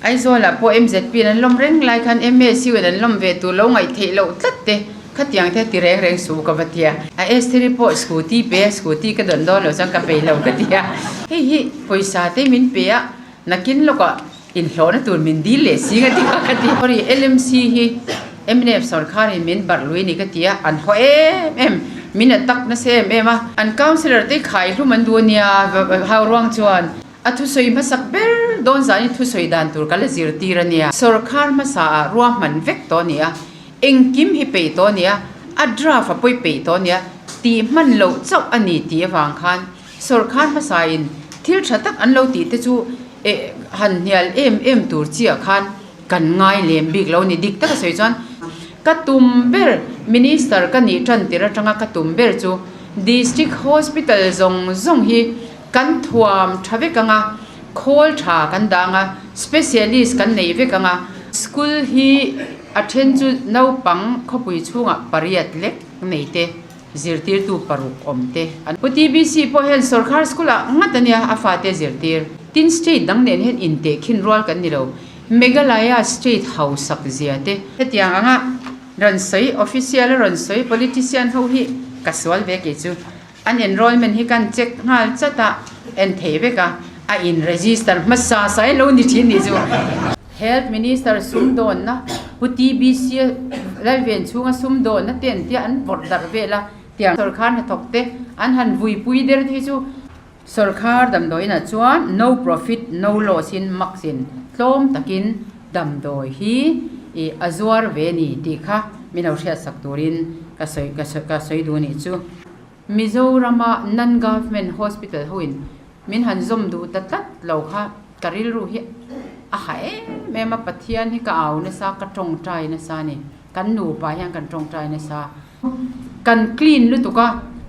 Aizawlah pawh MZP in an lawm reng lai khan MSU in an lawm ve tur lo ngaih theih loh tlat te khatiang te ti reng reng suh ka va ti a. A Estheri pawh scooty pe a, scooty ka dawn dawn loh chuan ka peih lo ka ti a. Hei hi pawisa te min pe a, nakin lawkah inhlawhna tur min dil leh si nga ti kha ka ti. Sorry, LMC hi mnf sawrkharin min barh lui a ni ka ti a, an haw em em, min attack nasa em em a. An councillor te khai hlum an duh a nia, hauruang chuan. A thusawi hmasak ber dawn zanin thusawi dan tur ka la zirtir a nia. Sawrkhar hmasa ah ruahman vek tawh a ni a, engkim hi peih tawh a ni a, a draft a pawi peih tawh a ni a, tih hman loh chauh a ni tih avang khan sawrkhar hmasa in thil tha tak an lo tih te chu eh han hnial em em tur chiah khan kan ngai lem bik lo a ni. Dik taka sawi chuan ka tum ber Minister ka nih tan tir atanga ka tum ber chu District Hospital zawng zawng hi Kan thuam tha vek ang a, khawl tha kan dang a, specialist kan nei vek ang a. School hi a then chu naupang khawpui chhungah pariat lek nei te, zirtirtu paruk awm te an. Pu TBC pawh hian sawrkhar school ah ngat a nia a fate zirtir. Tin state dang nen hian intehkhin rual kan ni lo. Meghalaya state hausak zia te. Hetiang anga rawn sawi official a rawn sawi politician ho hi ka sual ve kei chu. An enrollment hi kan check nghal chat a, en thei vek a, a in register hmasa sa in lo ni thin nih chu. Health Minister sumdawnna Pu TBC Lalven chhunga sumdawnna te an tia an vawrh darh vel a, tiang sawrkhar hnathawk te an han vuipui der te hi chu sawrkhar damdawiinah chuan no profit no loss in max in tlawm takin damdawi hi ih a zuar ve ni tih kha min lo hriatsak turin ka sawi ka sawi duh nih chu. Mizorama non-government hospital hoin min han zawm duh ta tlat lo kha ka rilru hi a ha em em a, Pathian hi ka au nasa, ka tawngtai nasa a ni. Kan nupa hian kan tawngtai nasa. Kan clean lutuk a,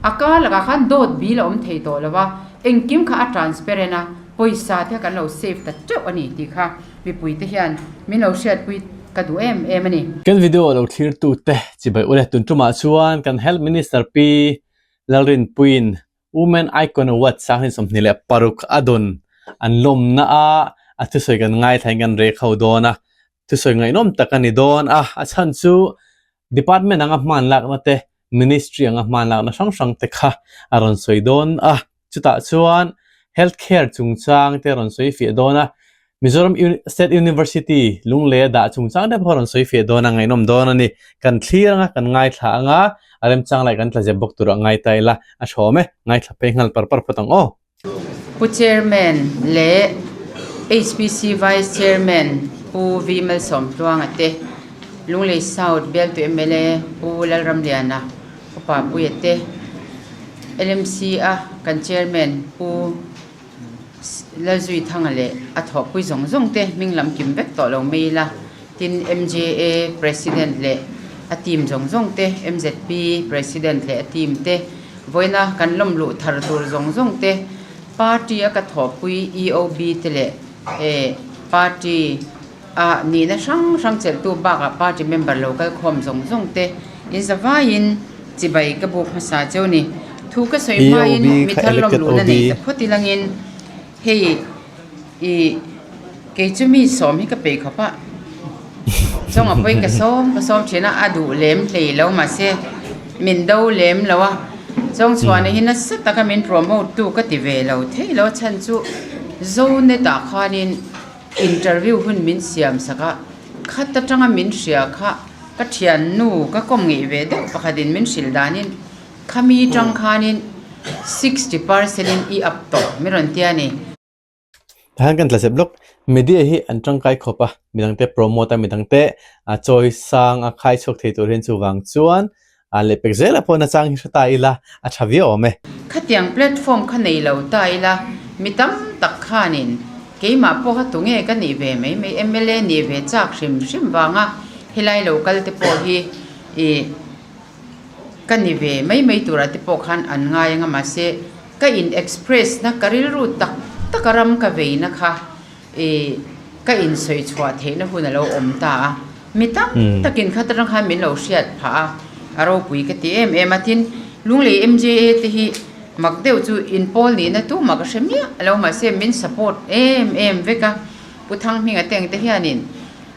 a kar lakah khan dawt bil a awm thei tawh lo va, engkim kha a transparent a, pawisa te kha kan lo save ta teuh a ni tih kha mipuite hian min lo hriatpui ka duh em em a ni. Kan video lo thlir tu te chibai ule tun tumah chuan kan Health Minister Pi Lalrinpuiin Women Icon Award sanghin 26 a dawn an lawmna a a thusawi kan ngaithla in kan rek ho dawn a thusawi ngaihnawm tak a ni dawn a a chhan chu Department anga hman lakna te Ministry anga hman lakna hrang hrang te kha a rawn sawi dawn a chutah chuan Health Care chungchang te a rawn sawi fiah dawn a Mizoram State University Lunglei a dah chungchang te pawh a rawn sawi fiah dawn a ngaihnawm dawn a ni. Kan thlir anga kan ngaithla anga a remchang lai kan tla zep bawk tur a ngai ta ila a hrawm e ngaithla phei nghal par par phawt ang aw. Pu Chairman leh HPC Vice Chairman Pu V Malsawmtluanga te, Lunglei South bialtu mla Pu Lalramliana Upa Puia te, LMC a kan Chairman Pu Lalzuithanga leh a thawhpui zawng zawng te hming lam kim vek tawh lo mai ila, tin MJA President leh a team zawng zawng te, MZP President leh a team te, vawiina kan lawm luh thar tur zawng zawng te, party a ka thawhpui EOB te leh eh party a nihna hrang hrang chelhtu bakah party member lo kal khawm zawng zawng te in zavaiin chibai ka buk hmasa cheu ni. Thu ka sawi hmain EOB mi kha thar lawm elected luhna OB. nei ta phawt ilangin hei ih kei chu mi sawm hi ka peih khawp a, chawngah pawhin ka sawm ka sawm thin a, a duh lem hlei lo mahse min do lem lo a, chawng chhuahna hi nasa taka min promote tu ka ti ve lo thei lo a chhan chu Zonet ah khanin Interview hun min siam sak a, khat atanga min hria kha ka thiannu ka kawm ngeih ve deuh pakhatin min hrilh danin khami tang khanin 60 percent in i up tawh min rawn ti a ni. Tahan kan tla zep lawk, media hi an tangkai khawp a, midangte promote a, midangte a chawi sang a khai chhuak thei tur hian chuvang chuan a lehpek zel a pawh nachang hi hre ta ila a tha viau awm e. Khatiang platform kha nei lo ta ila mi tam tak khanin keimah pawh kha tunge ka nih ve mai mai mla nih ve chak hrim hrim vanga helai lo kal te pawh hi ih ka ni ve mai mai turah te pawh khan an ngai anga mahse ka in express na ka rilru tak tak a ram ka vei na kha Ih, ka insawi chhuah theihna hun a lo awm ta a, mi tam takin khat atang khan min lo hriat phah a, a ropui ka ti em em a, tin Lunglei MJA te hi mak deuh chu inpawl nihna tumah ka hre miah lo mahse min support em em vek a. Pu Thanghminga te ang te hianin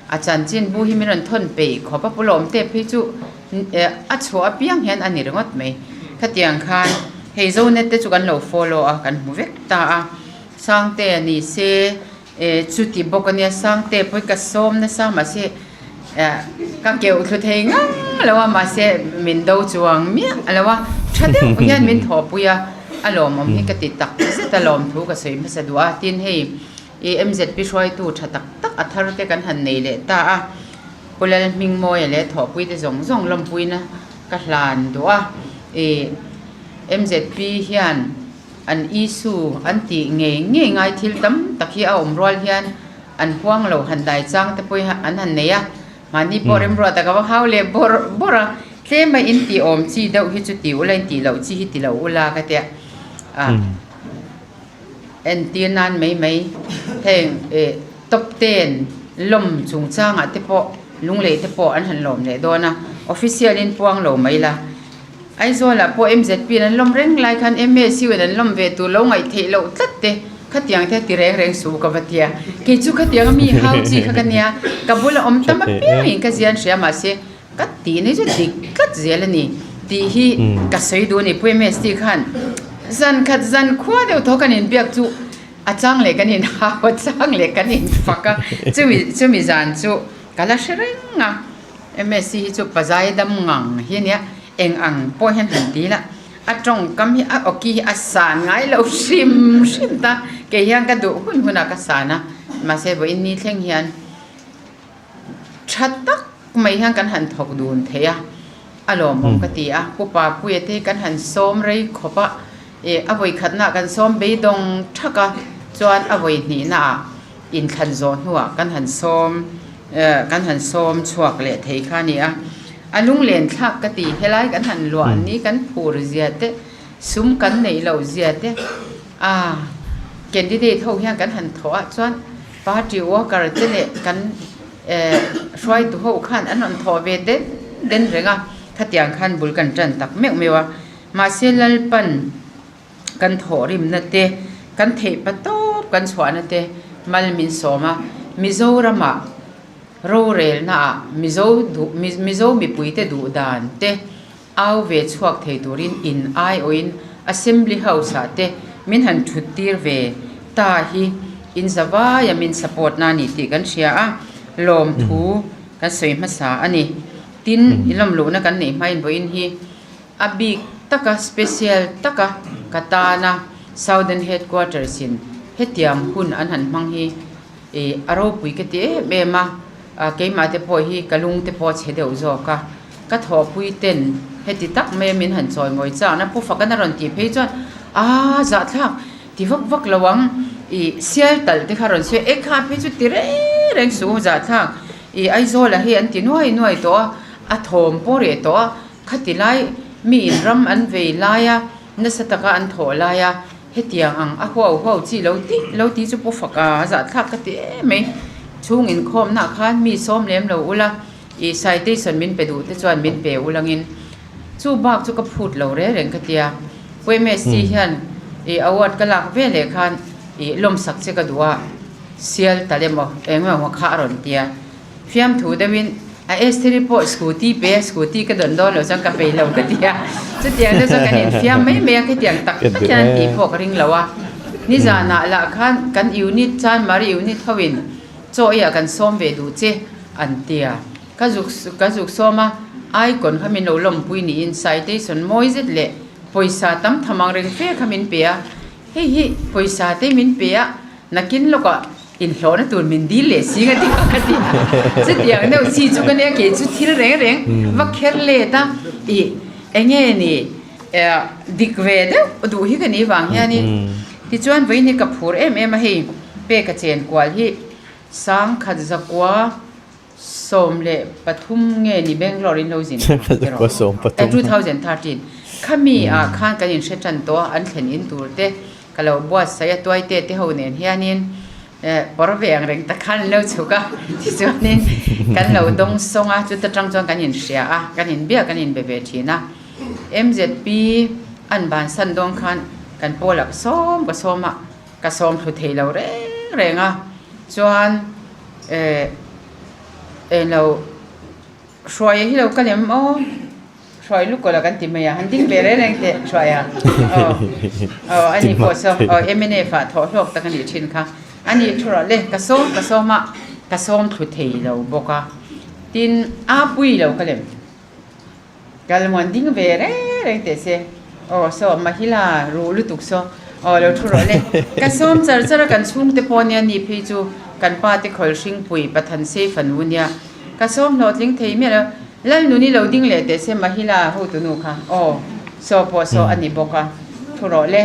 a chanchin bu hi min rawn thawn peih khawp a, Pu Lawmte phei chu a chhuah apiang hian a ni ringawt mai. Khatiang khan hei Zonet te chu kan lo follow a, kan hmu vek ta a. Sangtea ni se chuti bawk a nia, Sangtea pawh hi ka sawm nasa mahse ka keuh thlu thei ngang lo a, mahse min do chuang miah lo a, tha deuh hian min thawhpui a, a lawmawm hi ka ti tak zet a, lawmthu ka sawi hmasa duh a, tin hei I MZP hruaitu tha tak tak a thar te kan han nei leh ta a, Pu Lalhmingmawia leh thawhpuite zawng zawng lawmpuina ka hlan duh a. I MZP hian an issue an tih ngei ngei ngai thil tam tak hi a awm rual hian an huang lo han dai chang te pawh an han nei a, mahni pawh remruat a ka va hau leh bawrh bawrh a, tlema intih awm chi deuh hi chu ti ula intih loh chi hi ti lo ula ka tia a. Entir nan mai mai heng eh top ten lawm chungchangah te pawh lunglei te pawh an han lawm leh dawn a, official in puang lo mai la. Aizawl ah pawh MZP in an lawm reng lai khan MSU in an lawm ve tur lo ngaih theih loh tlat te khatiang te ti reng reng suh ka va tia. Kei chu khatiang a mi hau chi kha ka nia, ka bula awm tam apiang in ka zian hria mahse Ka tih ni chu dik tlat zel a ni tih hi ka sawi duh a ni. Pu MST khan zan khat zan khua deuh thaw kan inbiak chu a chang leh kan inhau a chang leh kan infak a, chumi chumi zan chu ka la hre reng a. MST hi chu pazai dam ngang hi a nia, eng ang pawh hian han ti la a tawngkam hi a awki hi a san ngai lo hrim hrim ta, kei hian ka duh hun hunah ka san a, mahse vawiin ni thleng hian Tha tak mai hian kan han thawk dun thei a, a lawmawm ka ti a. Pu Papuia te hi kan han sawm rei khawp a, ih a vawi khatnaah kan sawm beidawng thak a, chuan a vawi hnihnaah inthlan zawh hnuah kan han sawm eh kan han sawm chhuak leh thei kha a ni a. A lunglen thlak ka ti, helai kan han luah ni kan phur zia te, sum kan neih loh zia te, ah candidate ho hian kan han thawh ah chuan Party worker te leh kan hruaitu ho khan an rawn thawh ve den den reng a, khatiang khan bul kan tan tak meuh meuh a. Mahse Lalpan kan thawhrimna te, kan theih pa tawp kan chhuahna te mal min sawm a, Mizoramah rorelna ah Mizo duh Mizo mipuite duh dan te au ve chhuak thei turin in aiawhin Assembly House ah te min han thut tir ve ta hi in zavaia min support na ni tih kan hria a, lawmthu kan sawi hmasa a ni. Tin, i lawmluhna kan neih hmain vawiin hi a bik taka special taka ka tana Southern Headquarters in hetiang hun an han hmang hi Ih, a ropui ka ti em em a, keimah te pawh hi ka lung te pawh a chhe deuh zawk a, ka thawhpui ten heti tak mai a min han chawi mawi chak na Pu Fakana rawn tih phei chuan aa zahthlak ti vak vak lo ang, ih sial talh te kha rawn sawi e kha phei chu ti reng reng suh zahthlak, ih Aizawla hei an ti nuai nuai tawh a, a thawm pawh reh tawh a, khati lai mi in ram an vei lai a, nasa taka an thawh lai a. Hetiang ang a huau huau chi lo ti lo ti chu Pu Faka a zahthlak ka ti em mai. Chhung inkhawmnaah khan mi sawm lem lo ula, ih citation min pe duh te chuan min pe ulangin chu bak chu ka phut lo reng reng ka tia. Pu MST hian ih award ka lak ve leh khan ih lawmsak che ka duh a, sial tal emaw eng emaw kha a rawn tia. Fiamthu deuhin a Estheri pawh scooty pe a, scooty ka dawn dawn loh chuan ka pei lo ka ti a. Chutiang te chuan kan infiam mai mai a, khitiang tak tak hian an tih pawh ka ring lo a. Nizanah lah khan kan unit chuan Mari unit hoin chaw eiah kan sawm ve duh che an ti a. Ka zuk ka zuk sawm a, icon kha min lo lawmpui niin citation mawi zet leh pawisa tam tham ang reng fe kha min pe a. Hei hi pawisa te min pe a, nakin lawkah Inhlawhna tur min dil leh si nga ti ka ti a, chutiang deuh chi chu ka nia kei chu thil reng reng va kher let a ih enge ni dik ve deuh duh hi ka nih vang hianin tichuan vawiin hi ka phur em em a hei peka chen kual hi sangkhat zakua 13 nge ni Bangalore in lo zin erawh 2013 khami ah khan kan inhre tan tawh a an thlen in tur te ka lo buatsaih a tuai te te ho nen hianin pawr ve ang reng tak khan an lo chhuk a tichuanin kan lo dawng sawng a chuta tang chuan kan inhria a kan inbiak kan inbe ve thin a M_Z_P an bansan dawn khan kan pawl ah ka sawm ka sawm a ka sawm thlu thei lo reng reng a. Chuan eh englo Hruaia hi lo kal em aw Hruai lukawlh a kan ti mai a han ding ve reng reng teh Hruaia aw aw ani pawh saw aw mnf ah thawh hlawk tak a nih thin kha ani thu rawh le ka sawm ka sawm a ka sawm thlu thei lo bawk a tin a pui lo kal em. Kalmuan ding ve reng reng teh se. Aw saw Mahila ruh lutuk saw. Aw lo thu rawh le. Ka sawm char char a kan chhungte pawh nia ni phei chu kan pa te khawl hringpui Pathan sei fanu nia. Ka sawm hlawhtling thei miah lo. Lalnuni lo ding leh teh se Mahila hotunu kha. Aw saw pawh saw a ni bawk a. Thu rawh le.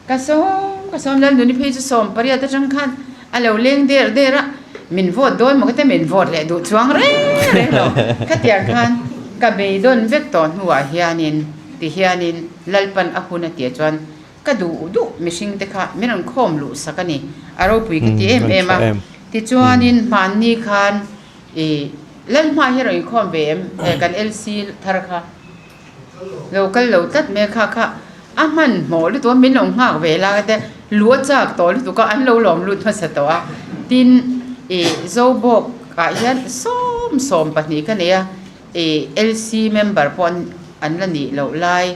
Ka sawm ka sawm Lalnuni phei chu sawm pariat atang khan a lo leng der der a, min vote dawn maw ka tia min vote leh duh chuang reng reng lo. Khatiang khan ka beidawn vek tawh hnuah hianin ti hianin Lalpan a hun a tia chuan ka duh duh mihring te kha min rawn khawm luh sak a ni, a ropui ka ti em em a. Tichuanin hmanni khan ih Lalhma hi a rawn inkhawm ve em kan LC thar kha. Lo kal lo tlat mai a kha kha a hmanhmawh lutuk a min lo nghak ve lai te lu a chak tawh lutuk a an lo lawm lut hmasa tawh a tin ih Zobawk ah hian sawm 12 ka nei a ih LC member pawh an la nih loh lai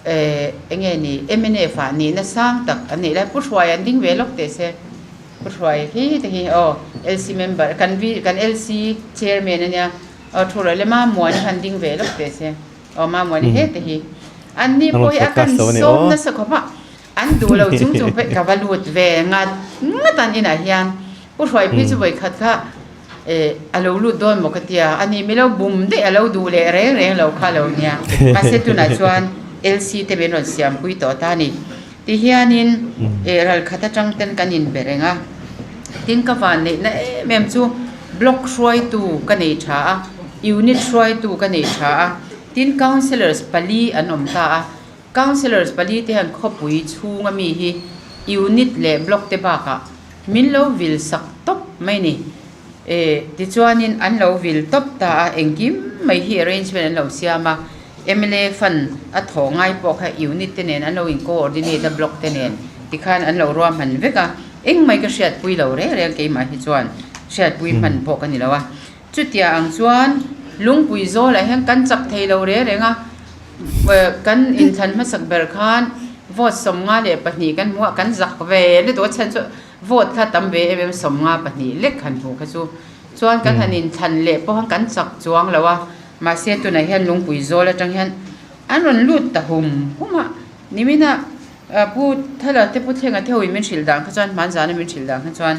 eh eng nge ni mnf ah nihna sang tak an neih lai Pu Hruai an ding ve lawk teh se Pu Hruai hi te hi aw LC member kan kan LC chairman a nia. Aw thu rawh le Mamuani khan ding ve lawk teh se. Aw Mamuani he te hi. An ni pawh hi a kan sawm nasa khawp a. An duh lo chung chung pawh ka va lut ve ngat ngat an inah hian Pu Hruai phei chu vawi khat kha eh a lo lut dawn maw ka tia. A ni mi lo bum daih a lo duh leh reng reng lo kha lo nia. Mahse tunah chuan LC te min rawn siampui tawh ta a ni. Tihianin eh ral khat atang ten kan inbe reng a, tin ka van neihna em em chu block hruaitu ka nei tha a, unit hruaitu ka nei tha a, tin councillors pali an awm ta a, councillors pali te hian khawpui chhunga mi hi unit leh block te bakah min lo vil sak tawp mai ni. Eh tichuanin an lo vil tawp ta a, engkim mai hi arrangement an lo siam a. Mla fund a thawh ngai pawh kha unit te nen an lo in coordinate a block te nen tikhan an lo ruahman vek a, engmai ka hriatpui lo reng reng keimah hi chuan hriatpui hman pawh ka ni lo a. Chutia ang chuan lungpui zawlah hian kan chak thei lo reng reng a, kan inthlan hmasak ber khan vote 52 kan hmu a, kan zak ve lutuk a chhan chu vote kha tam ve em em 52 lek han hmuh kha chu chuan kan han inthlan leh pawh khan kan chak chuang lo a. Mahse tunah hian lungpui zawl atang hian an rawn lut ta hum hum a, niminah Pu Thala te Pu Thlenga te hoin min hrilh dan kha chuan hmanzana min hrilh dan kha chuan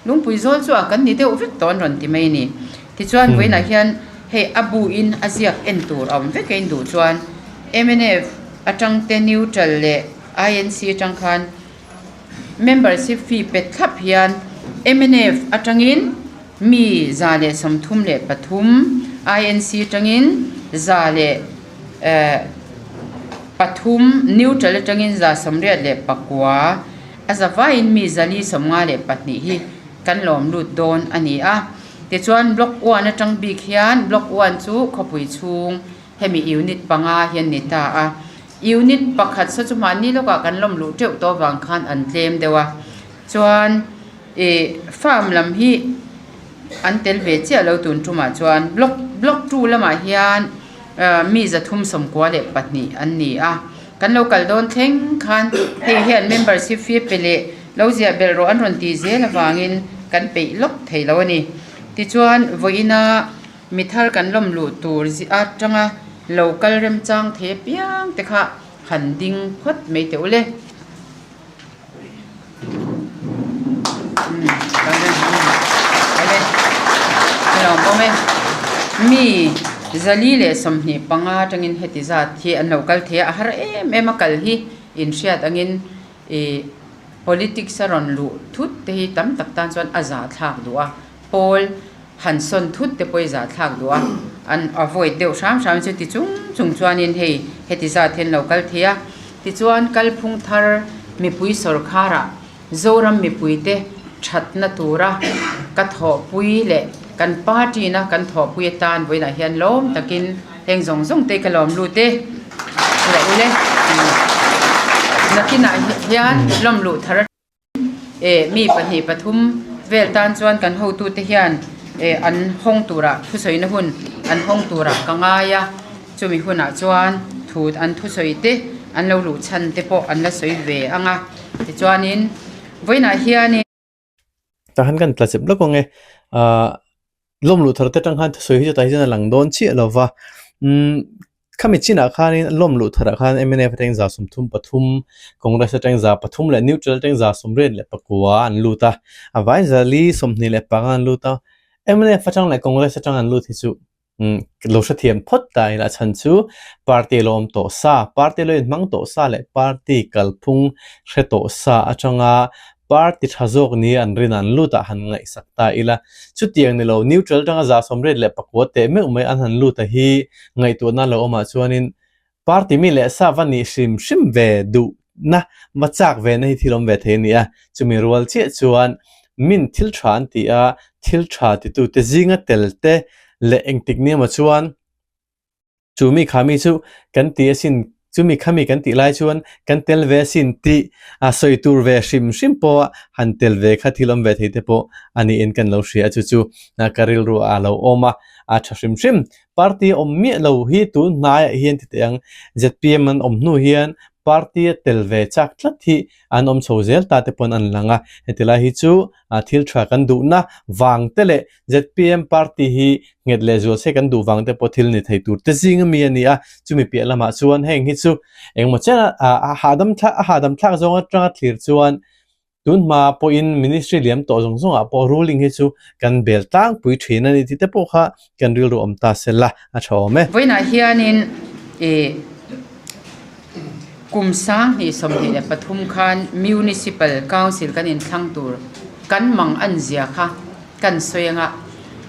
lungpui zawl chu a kan ni deuh vek tawh an rawn ti mai a ni. Tichuan vawiinah hian hei a bu in a ziak en tur a awm vek a in duh chuan mnf atang te neutral leh INC atang khan Membership fee pe thlap hian mnf atangin mi 133, INC atangin 103, neutral atangin 189, a zavaiin mi 452 hi kan lawm lut dawn a ni a. Tichuan Block one atang bik hian Block one chu khawpui chhung hemi unit panga hian ni ta a. Unit pakhat saw chu mahni lawkah kan lawm luh teuh tawh avang khan an tlem deuh a, chuan ih farm lam hi an tel ve chiah lo tun tumah chuan block block two lamah hian ah mi 392 an ni a, kan lo kal dawn thleng khan hei hian membership fee pe leh lo ziah belh rawh an rawn tih zel avangin kan peih lawk thei lo a ni. Tichuan vawiina. Mi thar kan lawm luh tur atanga lo kal remchang thei apiang te kha han ding phawt mai teh ule. Mi 425 atangin heti zat hi an lo kal thei a, a har em em a kal hi inhriat angin ih politics a rawn luh thut te hi tam tak tan chuan a zahthlak duh a, pawl Han sawn thut te pawh i zahthlak duh a, an avoid deuh hram hram chu ti chung chung chuanin hei heti zat hian lo kal thei a. Tichuan kalphung thar mipui sawrkharah Zoram mipuite thatna tura ka thawhpui leh kan party na kan thawhpui atan vawiinah hian lawm takin heng zawng zawng te ka lawm lut e. Chhuah ule nakinah hian lawm luh thar. E, mi pahnih pathum vel tan chuan kan hotute hian eh an hawng turah thusawina hun an hawng turah ka ngai a chumi hunah chuan thu an thusawi te an lo luh chhan te pawh an la sawi ve ang a tichuanin vawiinah hianin. Tah khan kan tla chep lawk ang e ahh lawm luh thar te atang khan thusawi hi chutah hian a lang dawn chiah lo va umm khami chinah khanin lawm luh tharah khan mnf atangin 33 Congress atangin 3 leh neutral atangin 94 an lut a a vai 425 an lut a mnf atang leh Congress atang an lut hi chu Umm lo hrethiam phawt ta ila a chhan chu party lo awm tawh sa, party lo inhmang tawh sa leh party kalphung hre tawh sa atanga party tha zawk ni an rin an lut ah han ngaihsak ta ila. Chutiang ni lo neutral atanga 94 teh meuh mai an han lut a hi ngaihtuahna lo awmah chuanin Party mi leh sa va nih hrim hrim ve duhna va chak ve na hi thil awm ve thei a ni a, chumi rual chiah chuan min thil tha an ti a, thil tha titute zinga tel te leh engtik ni emaw chuan chu mi kha mi chu kan ti asin, chu mi kha mi kan tih lai chuan kan tel ve asin tih a sawi tur ve hrim hrim pawh han tel ve kha thil awm ve thei te pawh a niin kan lo hria a, chu chu ka rilru ah a lo awm a, a tha hrim hrim. Party awm miah lo hi tun hnaiah hian ti teh ang, zpm an awm hnu hian party a tel ve chak tlat hi an awm chho zel ta te pawn an lang a, heti lai hi chu thil tha kan duhna vang te leh zpm party hi nghet leh zual se kan duh vang te pawh thil ni thei tur te zing ami a ni a, chumi piah lamah chuan heng hi chu engemaw chen a hahdam thlak a hahdam thlak zawng atanga thlir chuan Tun hma pawhin ministry liam tawh zawng zawngah pawh ruling hi chu kan bel tlangpui thin a ni tih te pawh kha kan rilru awm ta se la a tha awm e. Vawiinah hianin ih kum 2023 khan Municipal Council kan inthlang tur kan mang an zia kha kan sawi anga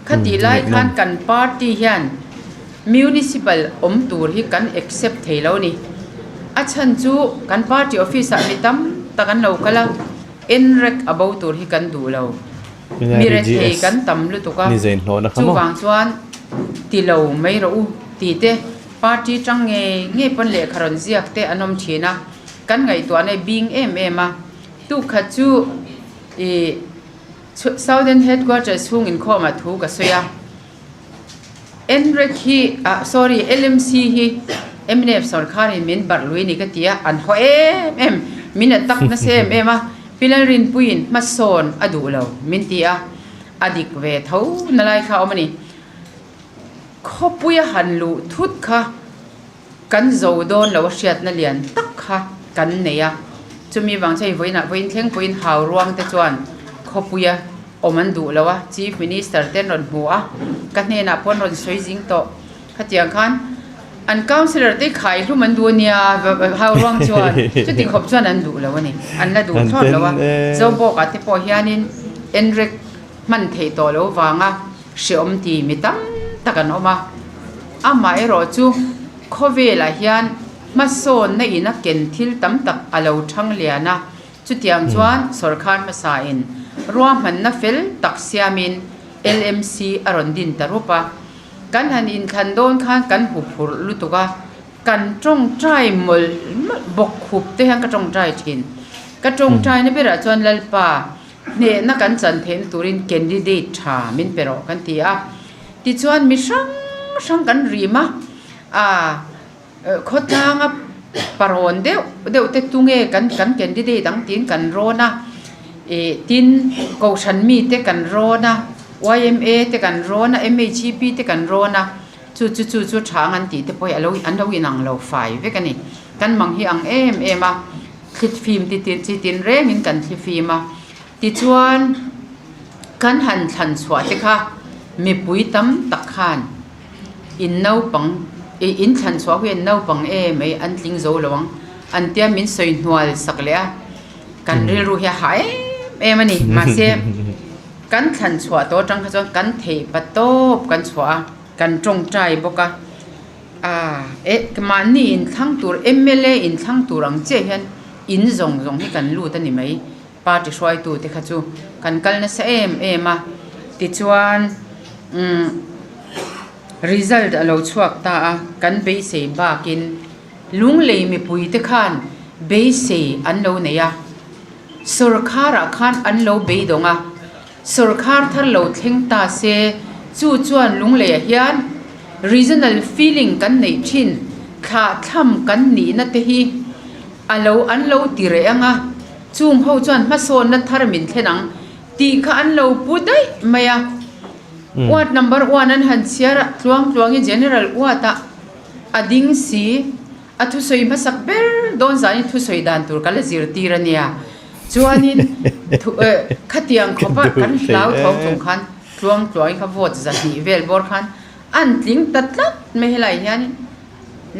khatih lai khan kan party hian Municipal awm tur hi kan accept thei lo ni. A chhan chu kan party office ah mi tam tak an lo kal a, NREC a bo tur hi kan duh lo. Mi rethei kan tam lutuk a, chuvang chuan ti lo mai rawh u ti te party tang ngei ngei pawn lehkha rawn ziak te an awm thin a, kan ngaihtuahna hi bing em em a. Tukhat chu ih Southern Headquarters chhung inkhawmah thu ka sawi a. Enric hi ah sorry LMC hi mnf sorkar in min barh lui a ni ka ti a, an haw em em, min a tak nasa em em a, Pi Lalrinpuiin hmasawn a duh lo min ti a, a dik ve tho na lai kha a awm a ni. Khawpuia han luh thut kha kan zo dawn lo a hriatna lian tak kha kan nei a, chumi vang chuan vawiinah vawiin thleng pawhin hau ruang te chuan khawpuia awm an duh lo a, Chief Minister te an rawn hmu a, ka hnenah pawh an rawn sawi zing tawh. Khatiang khan an councillor te khai hlum an duh a nia hau ruang chuan chuti khawp chuan an duh lo a ni, an la duh thlawt lo a, Zobawkah te pawh hianin Enrek hman theih tawh lo vanga hreawm ti mi tam tak an awm a, amaherawh chu khawvelah hian hmasawnna in a ken thil tam tak a lo thang lian a, chutiang chuan sawrkar hmasa in ruahmanna fel tak siamin LMC a rawn din ta rup a, kan han inthlan dawn khan kan huphurh lutuk a, kan tawngtai mawlh mawlh bawk khup te hian ka tawngtai thin, ka tawngtaina berah chuan Lalpa. Hnehna kan chan theihna turin candidate tha min pe rawh kan ti a. Tichuan mi hrang hrang kan rim a, ah khawtlanga parawn deuh deuh te tunge kan kan candidate ang tiin kan rawn a, ih tin kohhran mite kan rawn a, yma te kan rawn a, MHEP te kan rawn a, chu chu chu chu tha ang an tih te pawh hi alo an lo inang lo fai vek a ni. Kan mang hi ang em em a. Thlifim ti tin chi tin rengin kan thlifim a, tichuan kan han thlan chhuah te kha mipui tam tak khan in naupang ih in thlan chhuah hi an naupang em mai an tling zo lo ang an tia min sawi hnual sak leh a, kan rilru hi a hah em em a ni mahse kan thlan chhuah tawh atang kha chuan kan theih pa tawp kan chhuah a kan tawngtai bawk a. A eh mahni inthlang tur mla inthlang tur ang chiah hian in zawng zawng hi kan lut a ni mai party hruaitu te kha chu kan kal nasa em em a tichuan umm result a lo chhuak ta a kan beisei bakin lunglei mipui te khan beisei an lo nei a sawrkharah khan an lo beidawng a. Sawrkhar thar lo thleng ta se, chu chuan Lungleiah hian regional feeling kan neih thin, thlahthlam kan nihna te hi a lo an lo ti reh ang a, chung ho chuan hmasawnna thar min thlen ang tih kha an lo pu daih mai a. Ward number one an han chhiar a, tluang tluangin General Ward ah a ding si. A thusawi hmasak ber dawn zanin thusawi dan tur ka la zirtir a nia. Chuanin khatiang khawpa kan hlau tho chung khan tluang tluangin kha vote 200 vel bawr khan an tling ta tlat mai helai hianin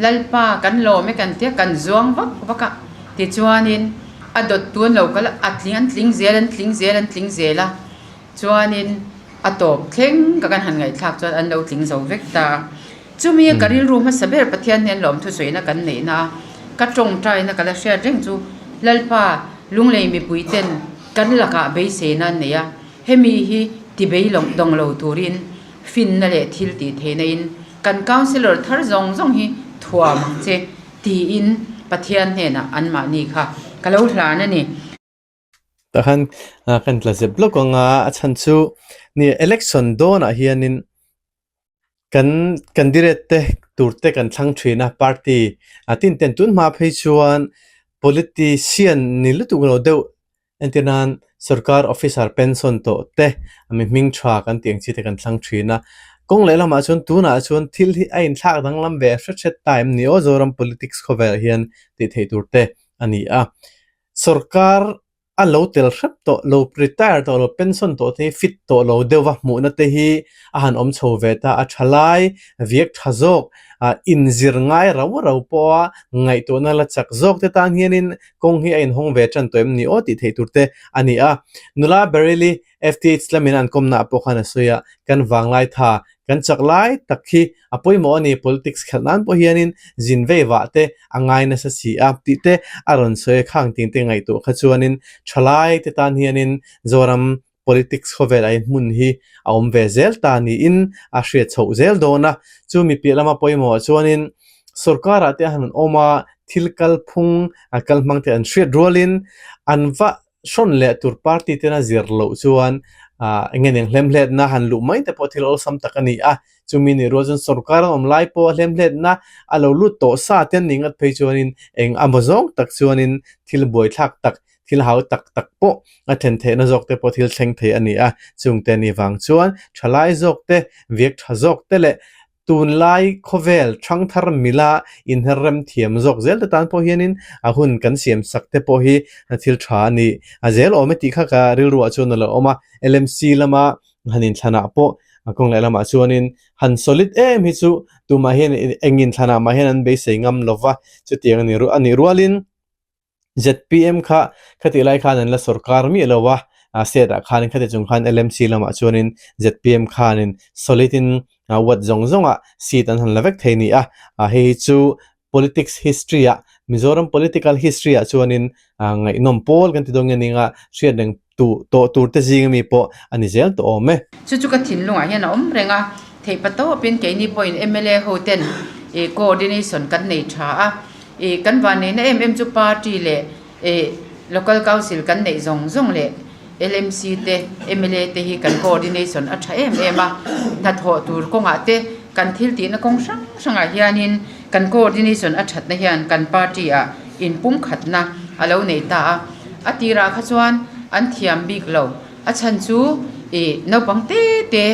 Lalpa kan lawm e kan tia kan zuang vak vak a. Tichuanin a dawttu an lo kal a, a tling an tling zel an tling zel an tling zel a. Chuanin a tawp thleng ka kan han ngaihthlak chuan an lo tling zo vek ta a. Chumi ka rilru hmasa ber Pathian hian lawm thusawiina kan neihna a, ka tawngtaina ka la hriat reng chu Lalpa Lunglei mipui ten kan lakah beiseina an nei a, hemi hi ti bei lawng dawng lo turin finna leh thil tih theihna in kan councillor thar zawng zawng hi thuam ang che tiin Pathian hnenah anmahni kha ka lo hlan a ni. Tah khan kan tla zep lawk ang a, a chhan chu ni election dawnah hianin Kan candidate te tur te kan thlang thin a party a tin ten tun hma phei chuan politician ni lutuk lo deuh entir nan sorkar officer pension tawh te mi hming tha kan tih ang chi te kan thlang thin a kawng leh lamah chuan tunah chuan thil hi a inthlak danglam ve hret hret ta em ni aw Zoram politics khawvelah hian tih theih tur te a ni a sorkar a lo tel hrep tawh lo, retire tawh lo, pension tawh te hi fit tawh lo deuh va hmuhna te hi a han awm chho ve ta a, thalai viak tha zawk ah inzir ngai rau rau pawha ngaihtuahna la chak zawk te tan hianin kawng hi a inhawng ve tan tawh em ni aw tih theih tur te a ni a. Nula Baryli FTH lamin an kawmna ah pawh khan a sawi a, kan vanglai tha Kan chak lai tak hi a pawimawh a ni, politics khelh nan pawh hianin zin vei vah te a ngai nasa si a tih te a rawn sawi a, khang ting te ngaihtuah kha chuanin thalai te tan hianin Zoram politics khawvel ah hian hmun hi a awm ve zel ta niin a hriat chhoh zel dawn a, chu mi piah lama pawimawh ah chuanin sorkar ah te a han awm a, thil kalphung a kal hmang te an hriat rualin an va hrawn leh tur party tena zir loh chuan ah eng nge eng hlemhletna han luh mai te pawh thil awlsam tak a ni a, chumi nih rual chuan sorkar an awm lai pawh hlemhletna a lo lut tawh sa te an nih ngat phei chuanin eng amaw zawng tak chuanin thil buaithlak tak thil hau tak tak pawh a then theihna zawk te pawh thil thleng thei a ni a, chungte ni vang chuan thalai zawk te viak tha zawk te leh Tunlai khawvel thangthar mila inher rem thiam zawk zel te tan pawh hianin a hun kan siam sak te pawh hi thil tha a ni. A zel awm e tih kha ka rilruah chuan a lo awm a, LMC lama han inthlanah pawh kawng leh lamah chuanin han solid em hi chu tumah hian eng inthlanah mah hian an beisei ngam lova, chutiang a nih rualin ZPM kha khatih lai khan an la sorkar miah lo a, state ah khanin khati chung khan LMC lamah chuanin ZPM khanin solid in ward zawng zawngah seat an han la vek thei ni a, hei hi chu politics history ah Mizoram political history ah chuanin ngaihnawm pawl kan ti dawn nge nia hriat reng tawh tur te zing ami pawh a ni zel tawh awm e. Chu chu ka thinlungah hian a awm reng a, theihpa tawpin keini pawhin mla ho ten coordination kan nei tha a, Ih kan vanneihna em em chu party leh ih local council kan neih zawng zawng leh LMC te mla te hi kan coordination a tha em em a, hnathawh tur kawngah te kan thil tihna kawng hrang hrangah hianin kan coordination a thatna hian kan party ah inpumkhatna a lo nei ta a, a tirah kha chuan an thiam bik lo a chhan chu ih naupang te te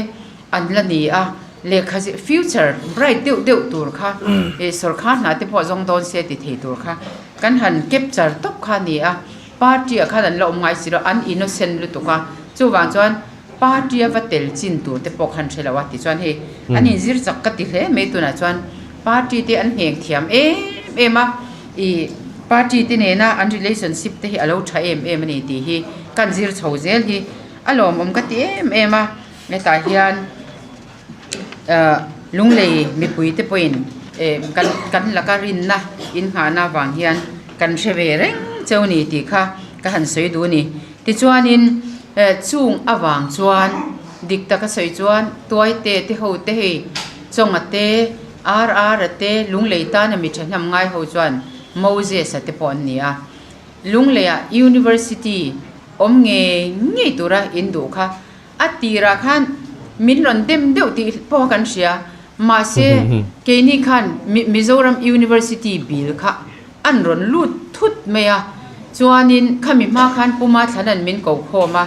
An la ni a, lehkha future bright deuh deuh tur kha ih sawrkhar hna te pawh zawng dawn se ti thei tur kha kan han capture tawp kha a ni a, party ah khan an la awm ngai si lo, an innocent lutuk a, chuvang chuan party a va tel chin tur te pawh khan hre lo a tichuan hei an inzir chak ka ti hle mai tunah chuan party te an ngheng thiam em em a, ih party te nena an relationship te hi a lo tha em em a ni tih hi kan zir chho zel hi a lawmawm ka ti em em a. Hetah hian ahh Lunglei mipui te pawhin eh kan kan laka rinna innghahna avang hian kan hre ve reng cheu a ni tih kha ka han sawi duh a ni. Tichuanin eh chung avang chuan dik taka sawi chuan Tuaite te ho te hei Chawnga te RR a te Lunglei tana mi thahnem ngai ho chuan Moses a te pawh an ni a. Lungleiah University awm ngei ngei tura in duh kha. A tirah khan min rawn dem deuh tih pawh kan hria. Mahse, keini khan Mizoram University bill kha an rawn lut thut mai a. Chuanin khami hma khan Puma Thlana'n min ko khawm a,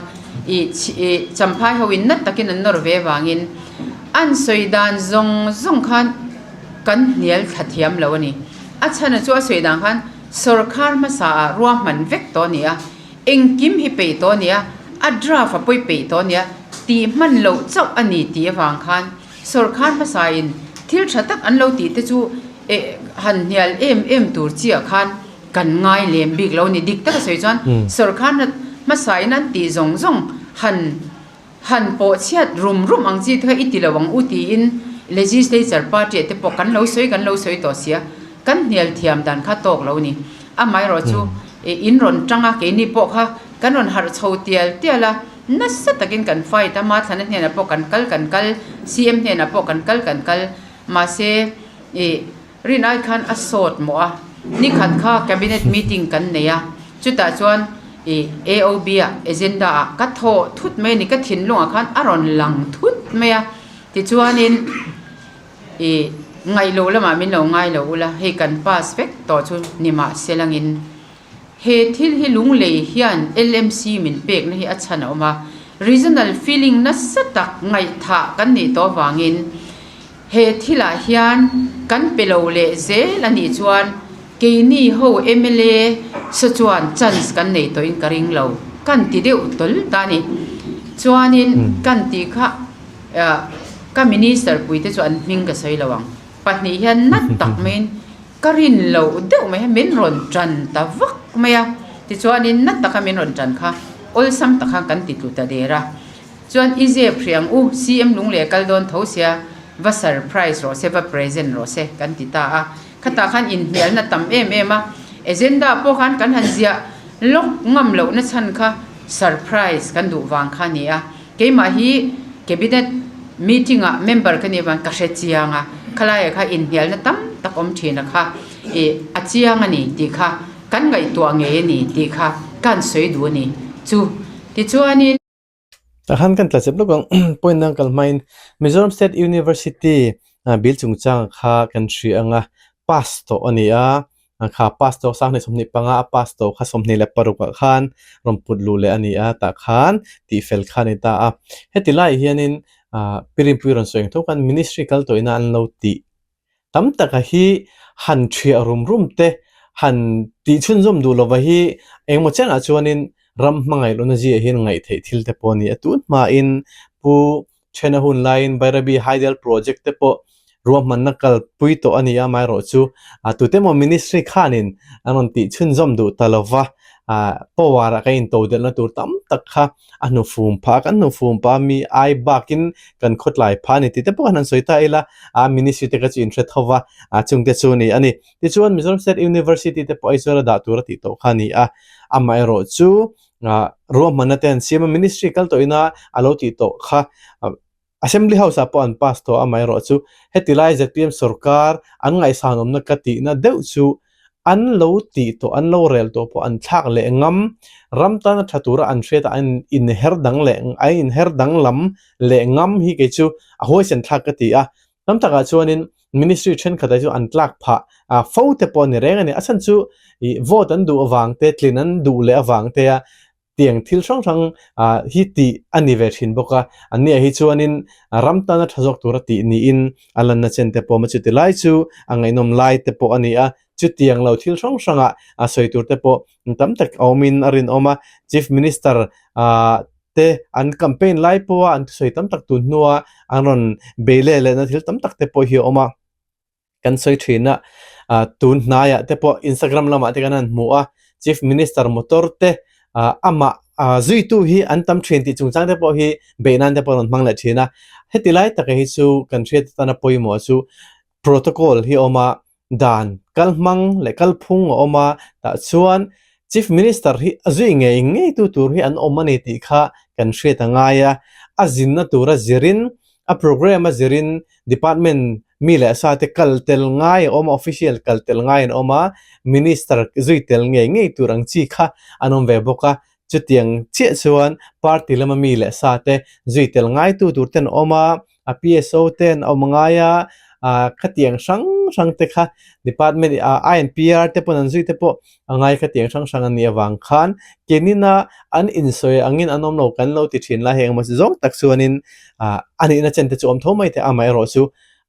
ih Champhai hoin nat takin an nawr ve avangin an sawi dan zawng zawng khan kan hnial thla thiam lo a ni. A chhana chu a sawi dan khan sawrkhar hmasa ah ruahman vek tawh a ni a. Engkim hi peih tawh a nia, a draft a pawi peih tawh a nia, tih hman loh chauh a ni tih avang khan sawrkhar hmasain thil tha tak an lo tih te chu eh han hnial em em tur chiah khan kan ngai lem bik lo a ni. Dik taka sawi chuan sawrkhar hmasain an tih zawng zawng han Han pawh chhiat rum rum ang chi te kha i ti lo ang u tiin Legislature party ah te pawh kan lo sawi kan lo sawi tawh sia, kan hnial thiam dan kha tawk lo ni. Amaherawh chu in rawn tang a, keini pawh kha kan rawn harh chho tial tial a, nasa takin kan fight a, Mathlana hnenah pawh kan kal kan kal, CM hnenah pawh kan kal kan kal, mahse ih Rin ai khan a sawt mawh a, nikhat kha cabinet meeting kan nei a, chutah chuan ih AOB ah agenda ah ka thawh thut mai a ni, ka thinlungah khan a rawn lang thut mai a, tichuanin ih ngaihloh lamah min lo ngai lo ula, hei kan pass vek tawh chu ni mah se langin he thil hi lunglei hian LMC min pekna hi a chhan a awm a, regional feeling nasa tak ngaihthah kan nih tawh avangin. He thilah hian kan pe lo leh zel a nih chuan keini ho mla saw chuan chance kan nei tawhin ka ring lo. Kan ti deuh tawl ta a ni. Chuanin kan tih kha ka minister puite chu an hming ka sawi lo ang. Pahnih hian nat tak maiin ka rin loh deuh mai hian min rawn tan ta vak mai a. Tichuanin nat taka min rawn tan kha awlsam tak khan kan ti tlu ta der a. Chuan i zep hrih ang u, CM lung leh kal dawn tho sia, va surprise rawh se, va present rawh se kan ti ta a. Khatah khan inhnialna tam em em a, agenda pawh khan kan han ziah lawk ngam lohna chhan kha surprise kan duh vang kha a ni a. Keimah hi cabinet meeting ah member ka nih avang ka hre chiang a, khalaiah kha inhnialna tam tak awm thin a kha ih a chiang a ni tih kha kan ngaihtuah ngei a ni tih kha ka han sawi duh a ni chu. Tichuanin. Tah khan kan tla chep lawk ang point dang kal hmain Mizoram State University bill chungchang kha kan hria ang a pass tawh a ni a kha pass tawh 2025 a pass tawh kha 26 ah khan rawn put luh leh a ni a tah khan tih fel kha a ni ta a heti laiah hianin ah Pirinpui rawn sawi ang tho khan ministry kal tawhina an lo tih Tam taka hi han thiah rum rum te, han tih chhunzawm duh lova hi engemaw chiangah chuanin ram hmangaih lohna ziah hian ngaih theih thil te pawh a ni a. Tun hmain Pu Thena hun laiin Bairabi Hydel Project te pawh ruahmanna kalpui tawh a ni a, amaherawhchu tute emaw ministry khanin an rawn tih chhunzawm duh ta lova, power ah kan intodelhna tur tam tak kha a hnufum phah a, kan hnufum phah a mi ai bakin kan khawtlai phah a ni tih te pawh khan han sawi ta ila, a ministry te kha chu inhre tho va, a chungte chu a ni a ni. Tichuan Mizoram State University te pawh Aizawl a dah tur a tih tawh kha a ni a, amaherawh chu ruahmanna te an siam a, ministry kal tawh ina a lo tih tawh kha Assembly House ah pawh an pass tawh a, amaherawhchu heti lai zpm sorkar an ngaihsanawmna ka tihna deuh chu an lo tih tawh, an lo rel tawh pawh an thlak leh ngam, ram tana tha tura an hriat a an inher dang leh an inher danglam leh ngam hi kei chu a huaisen thlak ka ti a. Tam takah chuanin ministry thenkhatah chu an tlak phah fo te pawh a ni reng a ni. A chhan chu ih vote an duh avang te, tlin an duh leh avang te a tiang thil hrang hrang hi tih a ni ve thin bawk a, an nia hi chuanin ram tana tha zawk tura tih niin a lanna chen te pawh a awm a, chuti lai chu a ngaihnawm lai te pawh a ni a, chutiang lo thil hrang hrangah a sawi tur te pawh tam tak a awmin a rinawm a, Chief Minister te an campaign lai pawha an thusawi tam tak tun hnua an rawn bei leh lehna thil tam tak te pawh hi a awm a. Kan sawi thin a, tun hnaiah te pawh Instagram lamah te kan han hmu a, Chief Minister motor te amah zuitu hi an tam thin tih chungchang te pawh hi beih nan te pawh an rawn hmang leh thin a. Heti lai taka hi chu kan hriat atana pawimawh chu protocol hi a awm a, dan kalhmang leh kalphung a awm a, tah chuan Chief Minister hi a zui ngei ngei tu tur hi an awm a ni tih kha kan hriat a ngai a, a zinna tura zirin a programme a zirin Department mi leh sa te kal tel ngai a awm a, official kal tel ngai an awm a, Minister zui tel ngei ngei tur ang chi kha an awm ve bawk a. Chutiang chiah chuan party lama mi leh sa te zui tel ngaitu tur ten awm a, a PSO ten a awm ngai a, ah khatiang hrang hrang te kha department ah INPR te pawn an zui te pawh a ngai khatiang hrang hrang a nih avang khan kenina an insawi angin an awm lo kan lo ti thin lai heng emaw zawng tak chuanin ah a nihna chen te chu awm tho mai thei amaherawhchu chu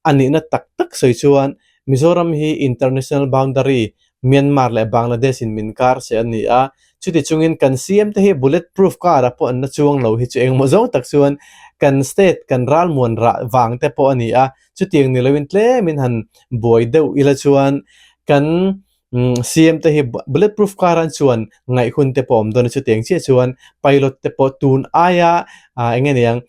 a nihna tak tak sawi chuan Mizoram hi international boundary Myanmar leh Bangladesh in min kar che a ni a, chuti chungin kan CM te hi bullet proof car ah pawh an la chuang lo hi chu engmaw zawng tak chuan kan state kan ralmuan rah vang te pawh a ni a, chutiang ni loin tlemin han buai deuh ila chuan kan CM te hi bullet proof car an chuan ngaih hun te pawh a awm dawn a, chutiang chiah chuan pilot te pawh tun aia eng nge niang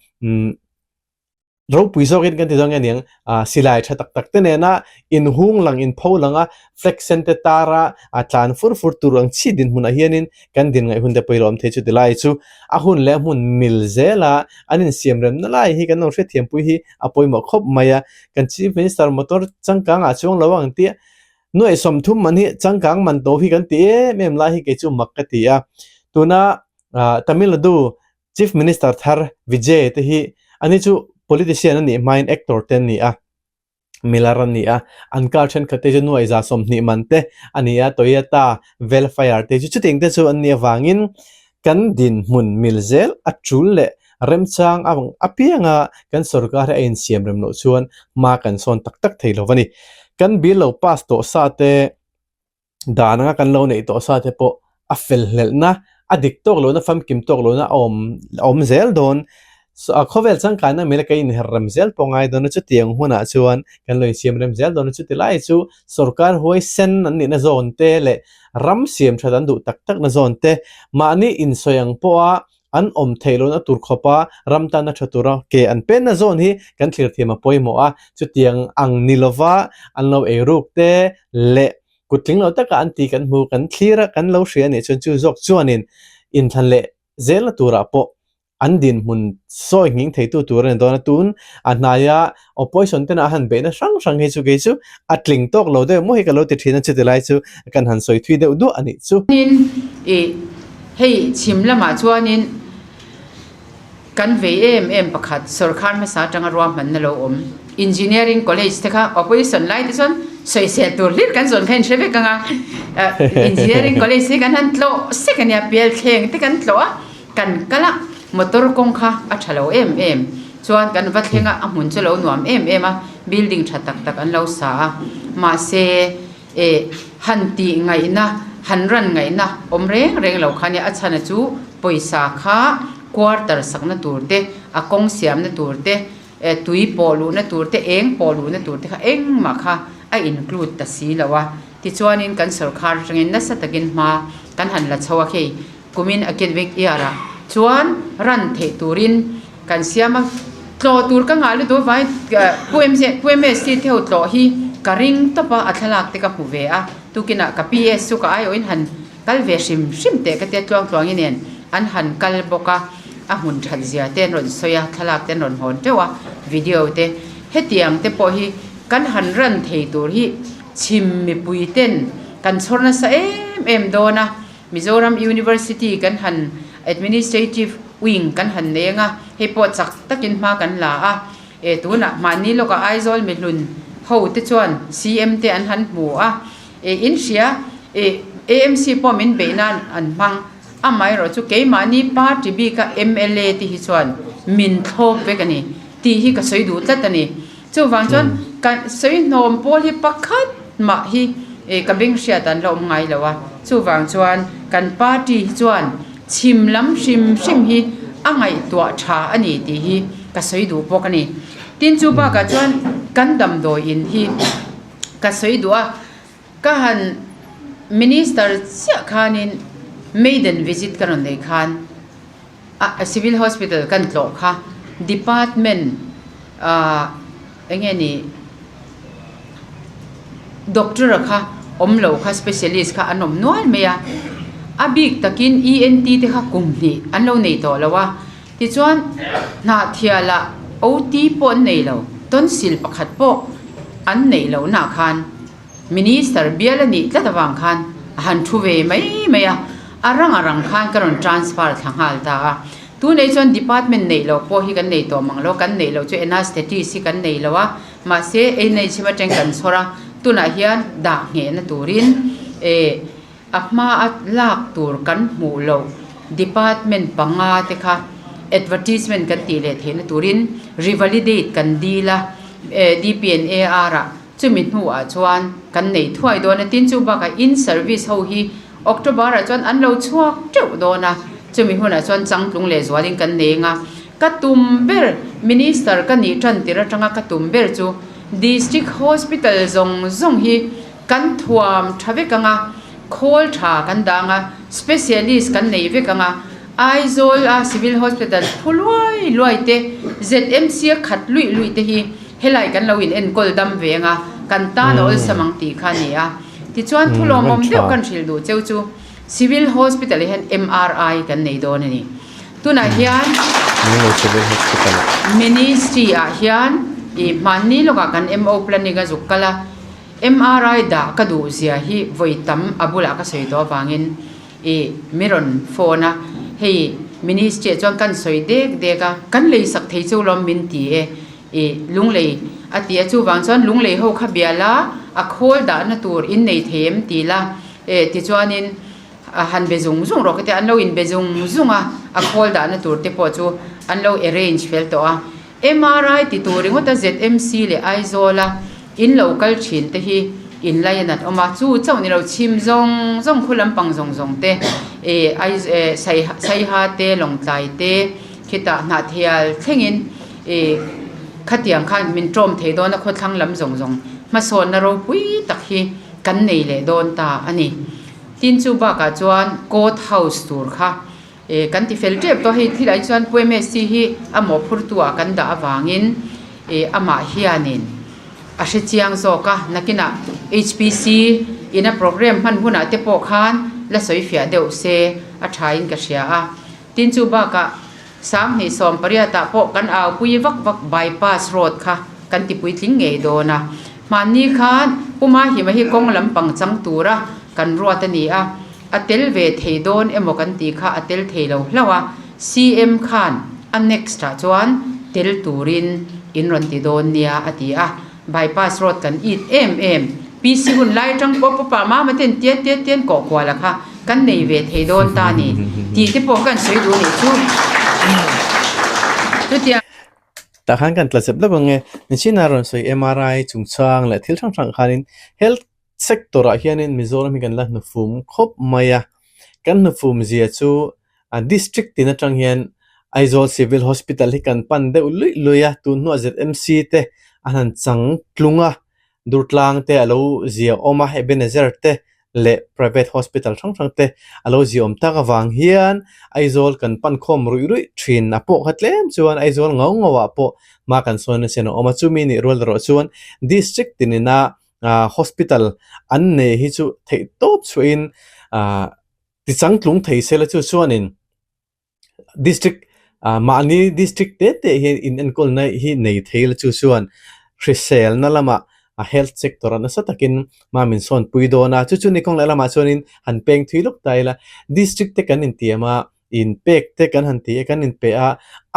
Ropui zawkin kan ti dawn nge niang, silai tha tak tak te nena inhung lang inpho lang a, flag sen te tar a, a tlan fur fur tur ang chi dinhmunah hianin kan din ngaih hun te pawh i lo awm thei chu ti lai chu a hun leh a hmun mil zela an insiam remna lai hi kan lo hriatthiampui hi a pawimawh khawp mai a, kan Chief Minister motor changkang ah chuang lo ang tih nuaih 30 man hi changkang man to hi kan ti em em lai hi kei chu mak ka ti a, tuna Tamil Nadu Chief Minister thar Vijay te hi ani chu politician a nih hmain actor te an ni a, milar an ni a, an car thenkhat te chu nuai 20 man te a ni a, Toyota Vellfire te chu chutiang te chu an nih avangin kan dinhmun mil zel a tul leh remchang ang apianga kan sorkar hi a insiam rem loh chuan hma kan sawn tak tak thei lo a ni. Kan bill lo pass tawh sa te Dan anga kan lo neih tawh sa te pawh a fel hlelhna, a dik tawk lohna, famkim tawk lohna a awm a awm zel dawn. Khawvel changkanna mila kan inher rem zel pawh ngai dawn a, chutiang hunah chuan kan lo insiam rem zel dawn a, chuti lai chu sorkar huaisen an nihna zawn te leh ram siam that an duh tak takna zawn te mahni insawi ang pawha an awm theih lohna tur khawpa ram tana tha tura ke an penna zawn hi kan thlir thiam a pawimawh a, chutiang ang ni lova an lo eiruk te leh Kut tling lo taka an ti kan hmu, kan thlir a, kan lo hria anih chuan chu zawk chuanin inthlan leh zelna turah pawh an dinhmun sawi nghing theitu tur a ni dawn a. Tun a hnaia opposition tena a han beihna hrang hrang hi chu kei chu a tling tawk lo deuh maw hi ka lo ti thin a, chuti lai chu kan han sawi thui deuh duah a nih chu. Tin, ih hei chhim lamah chuanin Kan vei em em pakhat sawrkhar hmasa atanga ruahmanna lo awm Engineering College te kha opposition lai te chuan sawisel tur hlir kan zawn kha in hre vek ang a, Engineering College hi kan han tlawh sek a nia, pialthleng te kan tlawh a, kan kal a, motor kawng kha a tha lo em em chuan kan va thleng a, a hmun chu lo nuam em em a, building tha tak tak an lo sa a, mahse Eh, han tih ngaihna, han ran ngaihna awm reng reng lo kha nia, a chhana chu pawisa kha quarter sakna tur te, a kawng siamna tur te, eh tui pawh luhna tur te, eng pawh luhna tur te kha engmah kha a include ta si lo a. Tichuanin kan sawrkhar atangin nasa takin hma kan han la chho a, hei kumin academic year ah chuan ran theih turin kan siam a, tlawh tur ka ngah lutuk avangin Pu MZ Pu MST te ho tlawh hi ka ring tawp a, a thlalak te ka hmu ve a, tukinah ka PS chu ka aiawhin han kal ve hrim hrim teh ka tia tluang tluangin nen an han kal bawk a, a hmun that zia te an rawn sawi a, thlalak te an rawn hawn teuh a, video te hetiang te pawh hi kan han ran thei tur hi chhim mipui ten kan chhawr nasa em em dawn a. Mizoram University kan han Administrative Wing kan han nei anga, hei pawh chak takin hma kan la a, e tunah mahni lawkah Aizawl mihlun ho te chuan CM te an han hmu a, e in hria e AMC pawh min beih nan an hmang, amaherawh chu keimahni party bika mla te hi chuan min thlawp vek a ni tih hi ka sawi duh tlat a ni. Chuvang chuan kan sawi hnawm pawl hi pakhat mah hi ka beng hriat an la awm ngai lo a, chuvang chuan kan party hi chuan chhim lam hrim hrim hi a ngaihtuah tha a ni tih hi ka sawi duh bawk a ni. Tin chu bakah chuan kan damdawi in hi ka sawi duh a, ka han minister chiah khanin maiden visit ka rawn nei khan, A civil hospital kan tlawh kha department ah eng nge ni doctor a kha awm lo kha specialist kha an awm nual mai a, a bik takin ENT te kha kum hnih an lo nei tawh lo a, tichuan hnahthial ah OT pawh an nei lo tonsil pakhat pawh an neih loh nah khan. Minister bial a nih tlat avang khan a han thu ve mai mai a. A rang a rang khan ka rawn transfer thla nghal ta a. Tunei chuan department neih loh pawh hi kan nei tawh mang lo, kan neih loh chu anaesthetist hi kan nei lo a, mahse NHM atang kan chhawr a, tunah hian dah nghehna turin eh a hma a lak tur kan hmuh loh department panga te kha advertisement kan tih leh theihna turin revalidate kan dil a, eh DPNAR ah. Chumi hnuah chuan kan nei thuai dawn a, tin chu bakah in service ho hi October ah chuan an lo chhuak teuh dawn a, chumi hunah chuan changtlung leh zualin kan nei anga, ka tum ber Minister ka nih tan tir atanga ka tum ber chu District Hospital zawng zawng hi kan thuam tha vek anga, khawl tha kan dang a, specialist kan nei vek anga, Aizawl a Civil Hospital phu luai luai te, ZMC a khat luih luih te hi Helai kan lo in enkawl dam ve anga kan tan a awlsam ang tih kha a ni a. Tichuan thu lawmawm deuh kan hrilh duh cheu chu Civil Hospital ah hian MRI kan nei dawn a ni. Tunah hian Ministry ah hian ih hmanni lawkah kan MO planning a zuk kal a, MRI dah ka duh zia hi vawi tam a bulah ka sawi tawh avangin ih mi rawn phone a, hei Ministry ah chuan kan sawi dek dek a, kan lei sak thei cheu lawm min ti e. Ih, Lunglei a ti a, chuvang chuan Lunglei ho kha bia la, a khawl dahna tur in nei thei em ti la, eh tichuanin a han be zung zung rawh ka ti a, an lo inbe zung zung a, a khawl dahna tur te pawh chu an lo arrange fel tawh a. MRI ti tur ringawt a ZMC leh Aizawl a in lo kal thin te hi in lai a nat awm a, chu chauh ni lo chhim zawng zawng khu lampang zawng zawng te, eh eh Saiha te Lawngtlai te khitah Hnahthial thlengin Ih, khatiang khan min ṭawm thei dawn a khawthlang lam zawng zawng hmasawnna ropui tak hi kan nei leh dawn ta a ni. Tin chu bakah chuan court house tur kha ih kan ti fel ṭep tawh a, hei thilah hi chuan Pu MSC hi a mawhphurtu ah kan dah avangin ih amah hianin a hre chiang zawk a, nakinah HPC ina programme hman hunah te pawh khan la sawi fiah deuh se a ṭhain ka hria a. Tin chu bakah 2018 ah pawh kan aupui vak vak bypass road kha kan ti puitling ngei dawn a. Hmanni khan Puma Hima hi kawng lampang chang tura kan ruat a ni a, a tel ve thei dawn emaw kan tih kha a tel thei lo hlauh a, CM khan a next ah chuan tel turin in rawn ti dawn nia a ti a, bypass road kan it em em. PC hun lai atang pawh pawpa mama ten tian tian tian kawh kual a kha kan nei ve thei dawn ta ni tih te pawh kan sawi duh anih chu. Chutiang. Tah khan kan tla zep lawk ang e. Nichina rawn sawi MRI chungchang leh thil hrang hrang khanin health sector ah hianin Mizoram hi kan la hnufum khawp mai a. Kan hnufum zia chu district tin atang hian Aizawl Civil Hospital hi kan pan deuh luih luih a, tun hnuah ZMC te an han chang tlung a. Durtlang te a lo zia awm a, Ebenezer te leh private hospital hrang hrang te a lo zia awm tak avang hian Aizawl kan pan khawm ruih ruih thin a pawh kha tlem chuan Aizawl ngau ngau ah pawh hma kan sawn nasa in a awm a, chumi nih rual erawh chuan district tinin a hospital an nei hi chu theih tawp chhuahin ah tichangtlung thei se la chu chuanin District ah mahni district te te hian in enkawlna hi nei thei la chu chuan hriselna lamah a health sector ah nasa takin hma min sawn pui dawn a chu chu ni kawng leh lamah chuanin han peng thui lawk ta ila district te kan intiam a inpek te kan han ti a kan inpe a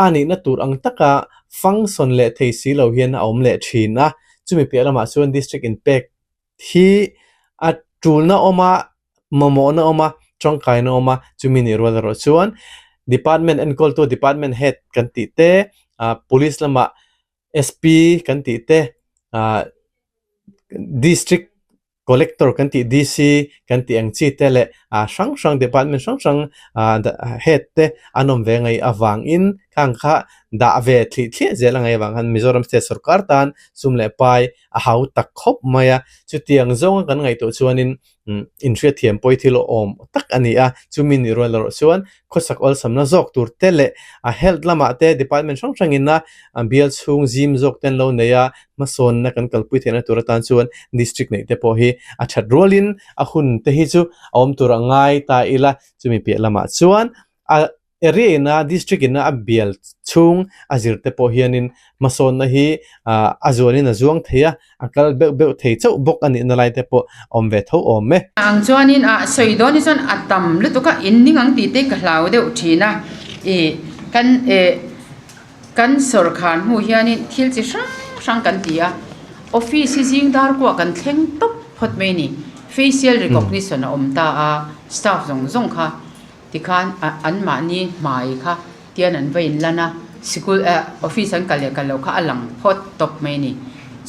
a nihna tur ang taka function leh thei si lo hian a awm leh thin a chumi piah lamah chuan district inpek hi a tulna awm a mamawhna awm a tangkaina awm a chumi nih rual erawh chuan department enkawltu department head kan tih te ah police lamah SP kan tih te ah district collector kan tih DC kan tih ang chi te leh ah hrang hrang department hrang hrang ah head te an awm ve ngaih avangin khang kha dah ve thlih thliah zel a ngaih avang khan Mizoram state sorkar tan sum leh pai a hau tak khawp mai a, chutiang zawnga kan ngaihtuah chuanin inhriatthiam pawi thil awm tak a ni a, chumi nih rual erawh chuan khawsak awlsamna zawk tur te leh a health lamah te department hrang hrangin a bial chhung zim zawk te an lo nei a, hmasawnna kan kalpui theihna tur atan chuan district neih te pawh hi a that rualin a hun te hi chu a awm tur a ngai ta ila, chumi piah lamah chuan a. Area ina district ina a bial chhung a zir te pawh hianin hmasawnna hi a zuanin a zuang thei a, a kal beuh beuh thei chauh bawk a nihna lai te pawh a awm ve tho awm e. Ang chuanin a sawi dawn hi chuan a tam lutuk a, in ning ang tih te ka hlau deuh thin a, ih kan eh kan sawrkhar hnu hianin thil chi hrang hrang kan ti a, office hi zing dar kuah kan thleng tawp phawt mai a ni, facial recognition a awm ta a, staff zawng zawng kha. Tikhan anmahni hmai kha tian an va inlan a, sikul eh office an kal leh kal loh kha a lang phawt tawp mai a ni.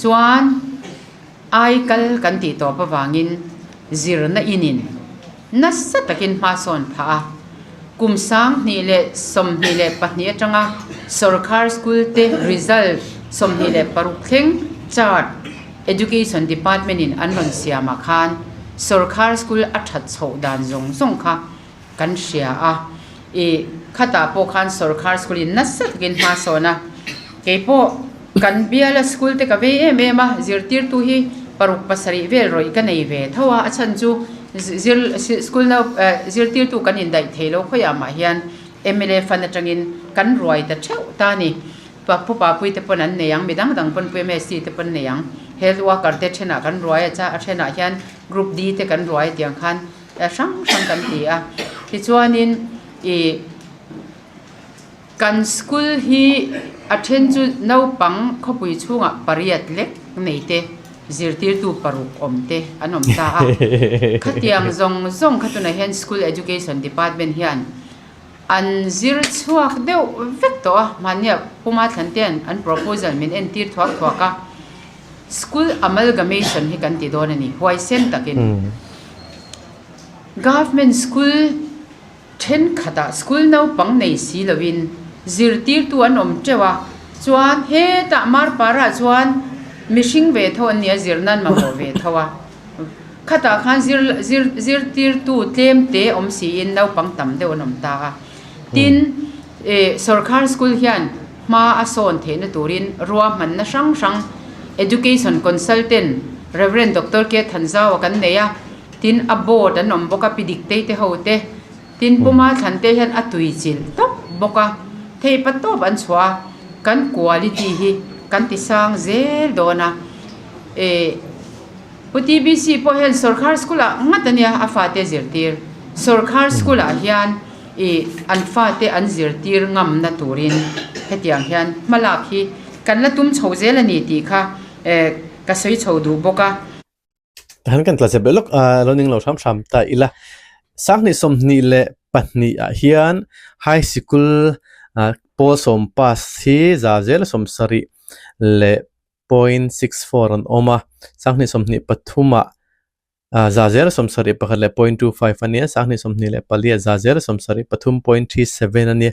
Chuan ai kal kan tih tawp avangin zirna inin nasa takin hma sawn phah a, kum 2022 atanga sawrkhar school te result 26 thleng chart Education Department in an rawn siamah khan sawrkhar school a that chhoh dan zawng zawng kha kan hria a, ih khatah pawh khan sawrkhar school in nasa takin hma sawn a, keipawh kan biala school te ka vei em em a, zirtirtu hi paruk pasarih vel rawih ka nei ve tho a, a chhan chu zir school nau eh zirtirtu kan indaih thei lo khawiah mah hian mla fund atangin kan ruai ta theuh ta a ni. Pu Papui te pawn an nei ang, midang dang pawn Pu MSC te pawn nei ang. Health worker te thenah kan ruai a cha, a thenah hian group D te kan ruai tiang khan hrang hrang kan ti a. Tichuanin ih kan school hi a then chu naupang khawpui chhungah pariat lek nei te zirtirtu paruk awm te an awm ta a. Khatiang zawng zawng kha tunah hian school education department hian An zir chhuak deuh vek tawh a, mahnia Puma Thlantea'n an proposal min entir thuak thuak a, School amalgamation hi kan ti dawn a ni, huaisen takin. Government school thenkhatah school naupang nei si loin zirtirtu an awm teuh a, chuan hetah Marpara chuan mihring ve tho an nia zirna an mamawh ve tho a. Khatah khan zir zir zirtirtu tlem te awm siin naupang tam deuh an awm ta a. Tin, eh sorkar school hian hma a sawn theihna turin ruahmanna hrang hrang Education Consultant Rev. Doctor K Thanzau a kan nei a, tin a board an awm bawk a, pi Diktei te ho te, tin Puma Thlan te hian a tui chilh tawp bawk a, thei pa tawp an chhuah a, kan quality hi kan ti sang zel dawn a, eh. Pu TBC pawh hian sawrkhar school ah ngat a nia a fate zirtir. Sawrkhar school ah hian ih an fate an zirtir ngamna turin hetiang hian hmalak hi kan la tum chho zel a ni tih kha eh ka sawi chho duh bawk a. Tahan kan tla zep leh lawk a, lo ning lo hram hram ta ila. 2022 ah hian high sikul pawl sawm pass hi za zel 70 leh 0.64 an awm a, 2023 ah 0.71 leh 0.25 a nia, 2024 ah 0.73.37 a nia,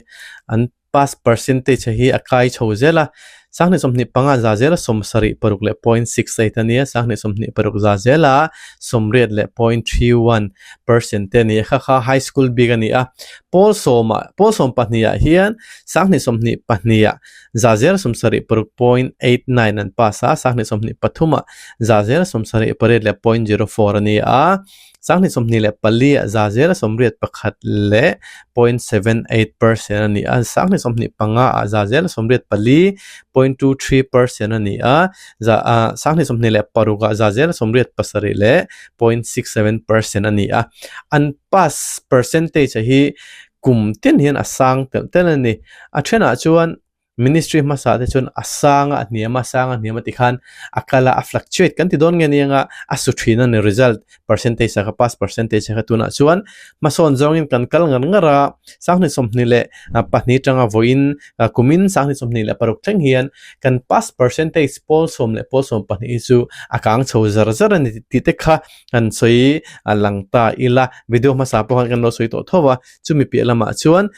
an pass percentage hi a kai chho zel a, 2025 ah 0.76 leh 0.68 a nia, 2026 0.80 leh 0.31 percent te a ni a, kha kha high school bik a ni a, pawl sawmah pawl sawmpahnih ah hian 2022 ah 0.76.89 an pass a, 2023 ah 0.78 leh 0.04 a ni a, 2024 ah 0.81 leh 0.78 percent a ni a, 2025 ah 0.84.23 percent a ni a, 2026 ah 0.87 leh 0.67 percent a ni a. An pass percentage hi kum tin hian a sang telh telh a ni. A thenah chuan ministry hmasa te chuan a sang a hniam a sang a hniam a tikhan a kal a a fluctuate kan ti dawn nge nia nga a su thin a ni result percentage a kha pass percentage a kha tunah chuan hmasawn zawngin kan kal ngar ngar a 2022 tanga vawiin kumin 2026 thleng hian kan pass percentage pawl sawm leh pawl sawm pahnih hi chu a kang chho zar zar a ni tih te kha kan sawi a lang ta ila video hmasa pawh khan kan lo sawi tawh tho a chumi piah lamah chuan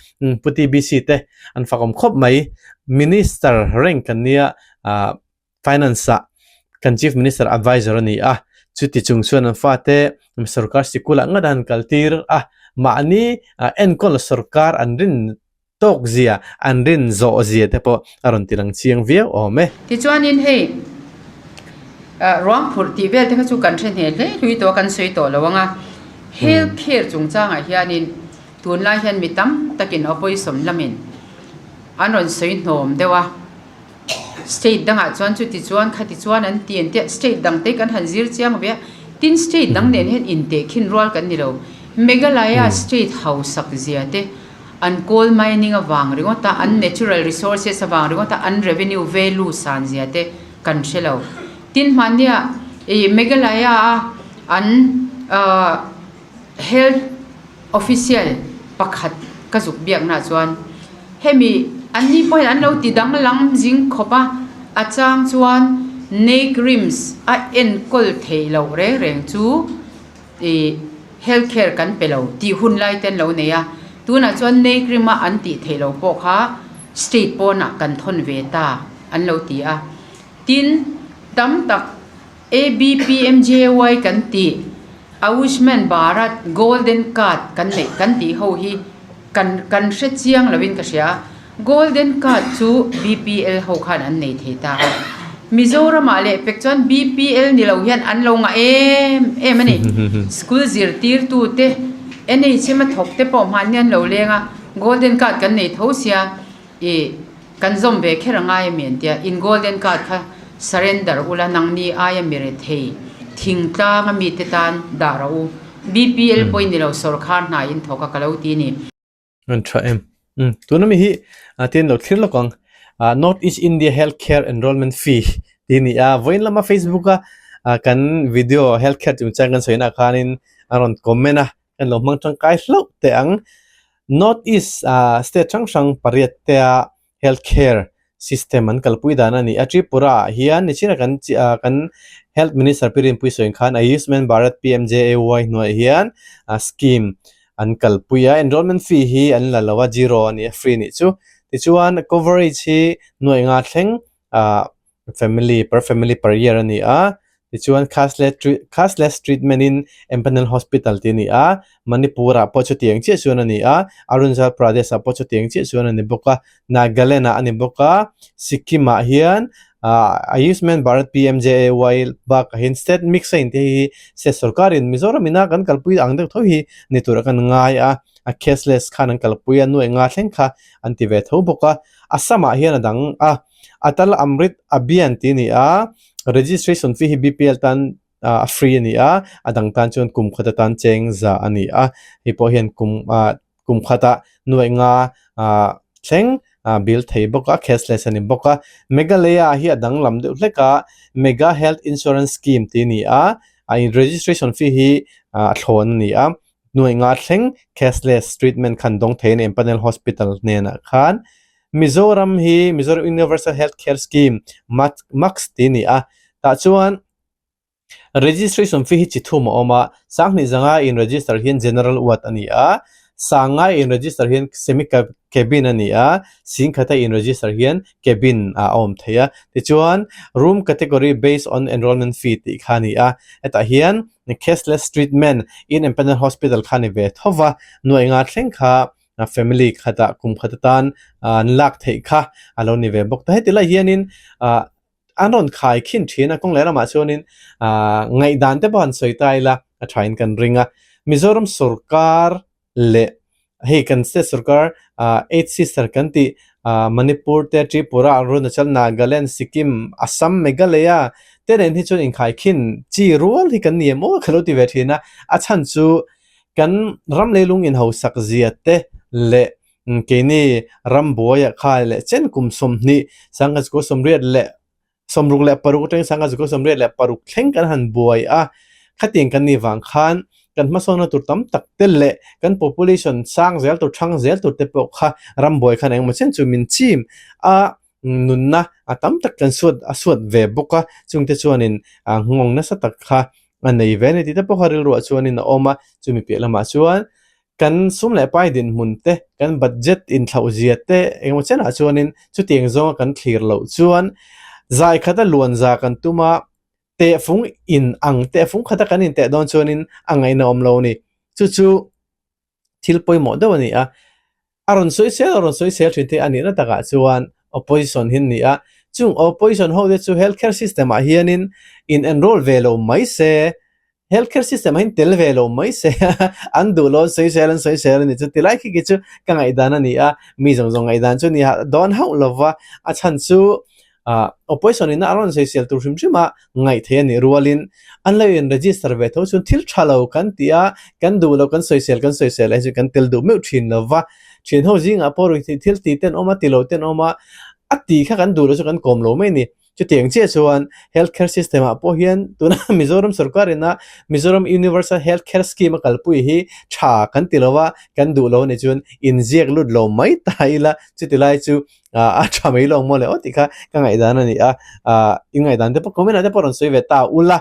Pu TBC te an fakawm khawp mai minister rank kan nia ah finance ah kan chief minister advisor a ni a chuti chung chuan an fate sorkar sikul ah ngat a han kal tir a mahni enkawl sorkar an rin tawk zia an rin zawh zia te pawh a rawn ti lang chiang viau awm e. Tichuanin hei ruang phurh tih vel te kha chu kan hre hneh hle hlui tawh a kan sawi tawh lo ang a, health care chungchangah hianin. Tunlai hian mi tam takin opposition lamin an rawn sawi hnawm deuh a, state dangah chuan chuti chuan khati chuan an ti an tia, state dang te kan han zir chiang ve a, tin state dang nen hian intehkhin rual kan ni lo. Meghalaya state hausak zia te an coal mining avang ringawt a, an natural resources avang ringawt a, an revenue value san zia te kan hre lo. Tin hmahnia ih Meghalaya a an ahh health official pakhat ka zuk biaknaah chuan hemi an ni pawhin an lo ti danglam zing khawp a, a chang chuan NEIGRIHMS a enkawl theih loh reng reng chu ih health care kan pe lo tih hun lai te an lo nei a, tunah chuan NEIGRIHMS a an tih theih loh pawh kha state pawnah kan thawn ve ta an lo ti a, tin tam tak ABPMJY kan tih Ayushman Bharat Golden Card kan neih kan tih ho hi kan kan hre chiang lovin ka hria a, Golden Card chu BPL ho khan an nei thei ta a, Mizoramah leh pek chuan BPL ni lo hian an lo ngah em em a ni. School zirtirtute NHM a thawk te pawh hmanni an lo leng a, Golden Card kan nei tho sia ih kan zawm ve kher a ngai a mi an tia, in Golden Card kha surrender ula nangni aia mi rethei thingtlang a mite tan dah rawh u, BPL pawhin ni lo sawrkhar hna in thawk a ka lo ti a ni. An tha em? Umm tuna mi hi tin lo thlir lawk ang. North East India Health Care Enrollment Fee tih a ni a, vawiin lama Facebook a kan video health care chungchang kan sawi naah khanin a rawn comment a, kan lo hmang tangkai hlauh teh ang. North East state hrang hrang pariat te a health care system an kalpui dan a ni a, Tripura ah hian nichina kan kan health minister Pi Rinpui sawi khan Ayushman Bharat PMJAY hnuaiah hian scheme an kalpui a, enrollment fee hi an la lo a, zero a ni a, free nih chu. Tichuan coverage hi nuaih nga thleng ah family per family per year a ni a, tichuan cashless cashless treatment in empanel hospital tih a ni a, Manipur ah pawh chutiang chiah chuan a ni a, Arunachal Pradesh ah pawh chutiang chiah chuan a ni bawk a, Nagaland ah a ni bawk a, Sikkim ah hian ah Ayushman Bharat PMJAY bakah hian state mix a intih hi state sorkar in Mizoram ina kan kalpui ang deuh tho hi ni tur a kan ngai a, a cashless khan an kalpui a, nuaih nga thleng kha an ti ve tho bawk a, Assam ah hian a dang a. Atal Amrit Abhiyan tih a ni a, registration fee hi BPL tan a free a ni a, a dang tan chuan kum khat atan cheng za a ni a, hei pawh hian kum ah kum khatah nuaih nga ah thleng ah bill thei bawk a, cashless a ni bawk a. Meghalaya hi a danglam deuh hlek a, Mega Health Insurance Scheme tih a ni a, a in registration fee hi a thlawn a ni a, nuaih nga thleng cashless treatment khan dawng thei a ni Empanel Hospital hnenah khan. Mizoram hi Mizoram Universal Health Care Scheme, MACS tih a ni a, tah chuan registration fee hi chi thum a awm a, Sanghnih zanga in register hian General Ward a ni a, Sangai in register hian Semi Cabin a ni a, Singkhata in register hian Cabin a awm thei a, tichuan Room Category Based on Enrollment Fee tih kha a ni a, hetah hian Cashless Treatment in Empanel Hospital kha a ni ve tho va, nuaih nga thleng kha a family khatah kum khat atan an lak theih kha a lo ni ve bawk ta. Heti lai hianin ah an rawn khai khin thin a, kawng leh lamah chuanin ah ngaihdan te pawh han sawi ta ila a thain kan ring a. Mizoram sorkar leh hei kan state sorkar ah eight sister kan tih ah Manipur te, Tripura, Arunachal, Nagaland, Sikkim, Assam, Meghalaya te nen hi chuan inkhai khin chi rual hi kan ni em aw ka lo ti ve thin a, a chhan chu Kan ram leilung inhausak zia te leh keini ram buaiah kha leh chen kum 20 sangha 86 atangin sangha 96 thleng kan han buai a, khatiang kan nih vang khan kan hmasawnna tur tam tak te leh kan population sang zel tur thang zel tur te pawh kha ram buai khan engemaw chen chu min chim a, nunna a tam tak kan suat a suat ve bawk a, chungte chuanin nghawng nasa tak kha a nei ve a ni tih te pawh kha rilruah chuanin a awm a, chumi piah lamah chuan kan sum leh pai dinhmun te, kan budget inthlauh zia te engemaw chenah chuanin chutiang zawnga kan thlir loh chuan zai khata luan za kan tum a, tehfung in ang tehfung khata kan inteh dawn chuanin a ngaihna awm lo a ni. Chu chu thil pawimawh deuh a ni a, a rawn sawi sel a rawn sawi sel thin te a nihna takah chuan opposition hi an ni a, chung opposition ho te chu health care system ah hianin in enroll ve lo mai se. Healthcare system ah hian tel ve lo mai se an duh lo an sawi sel an sawi sel a ni chu tilai khi khi chu ka ngaihdan a ni a, mi zawng zawng ngaihdan chu ni a dawn hauh lo va, a chhan chu ah opposition in a rawn sawi sel tur hrim hrim a ngaih theih a nih rualin an lo in register ve tho chuan thil tha lo kan ti a, kan duh lo kan sawi sel kan sawi sel a hi chu kan tel duh meuh thin lo va, thian ho zingah pawh ruihtheih thil ti te an awm a ti lo te an awm a, a ti kha kan duh lo chu kan kawm lo mai a ni. Chutiang chiah chuan Health Care System ah pawh hian tuna Mizoram sorkar ina Mizoram Universal Health Care Scheme a kalpui hi tha kan ti lo a, kan duh lo a nih chuan inziak lut lo mai ta ila chuti lai chu a tha mai lo ang maw le aw tih kha ka ngaihdan a ni a, in ngaihdan te pawh comment ah te pawh rawn sawi ve ta ula.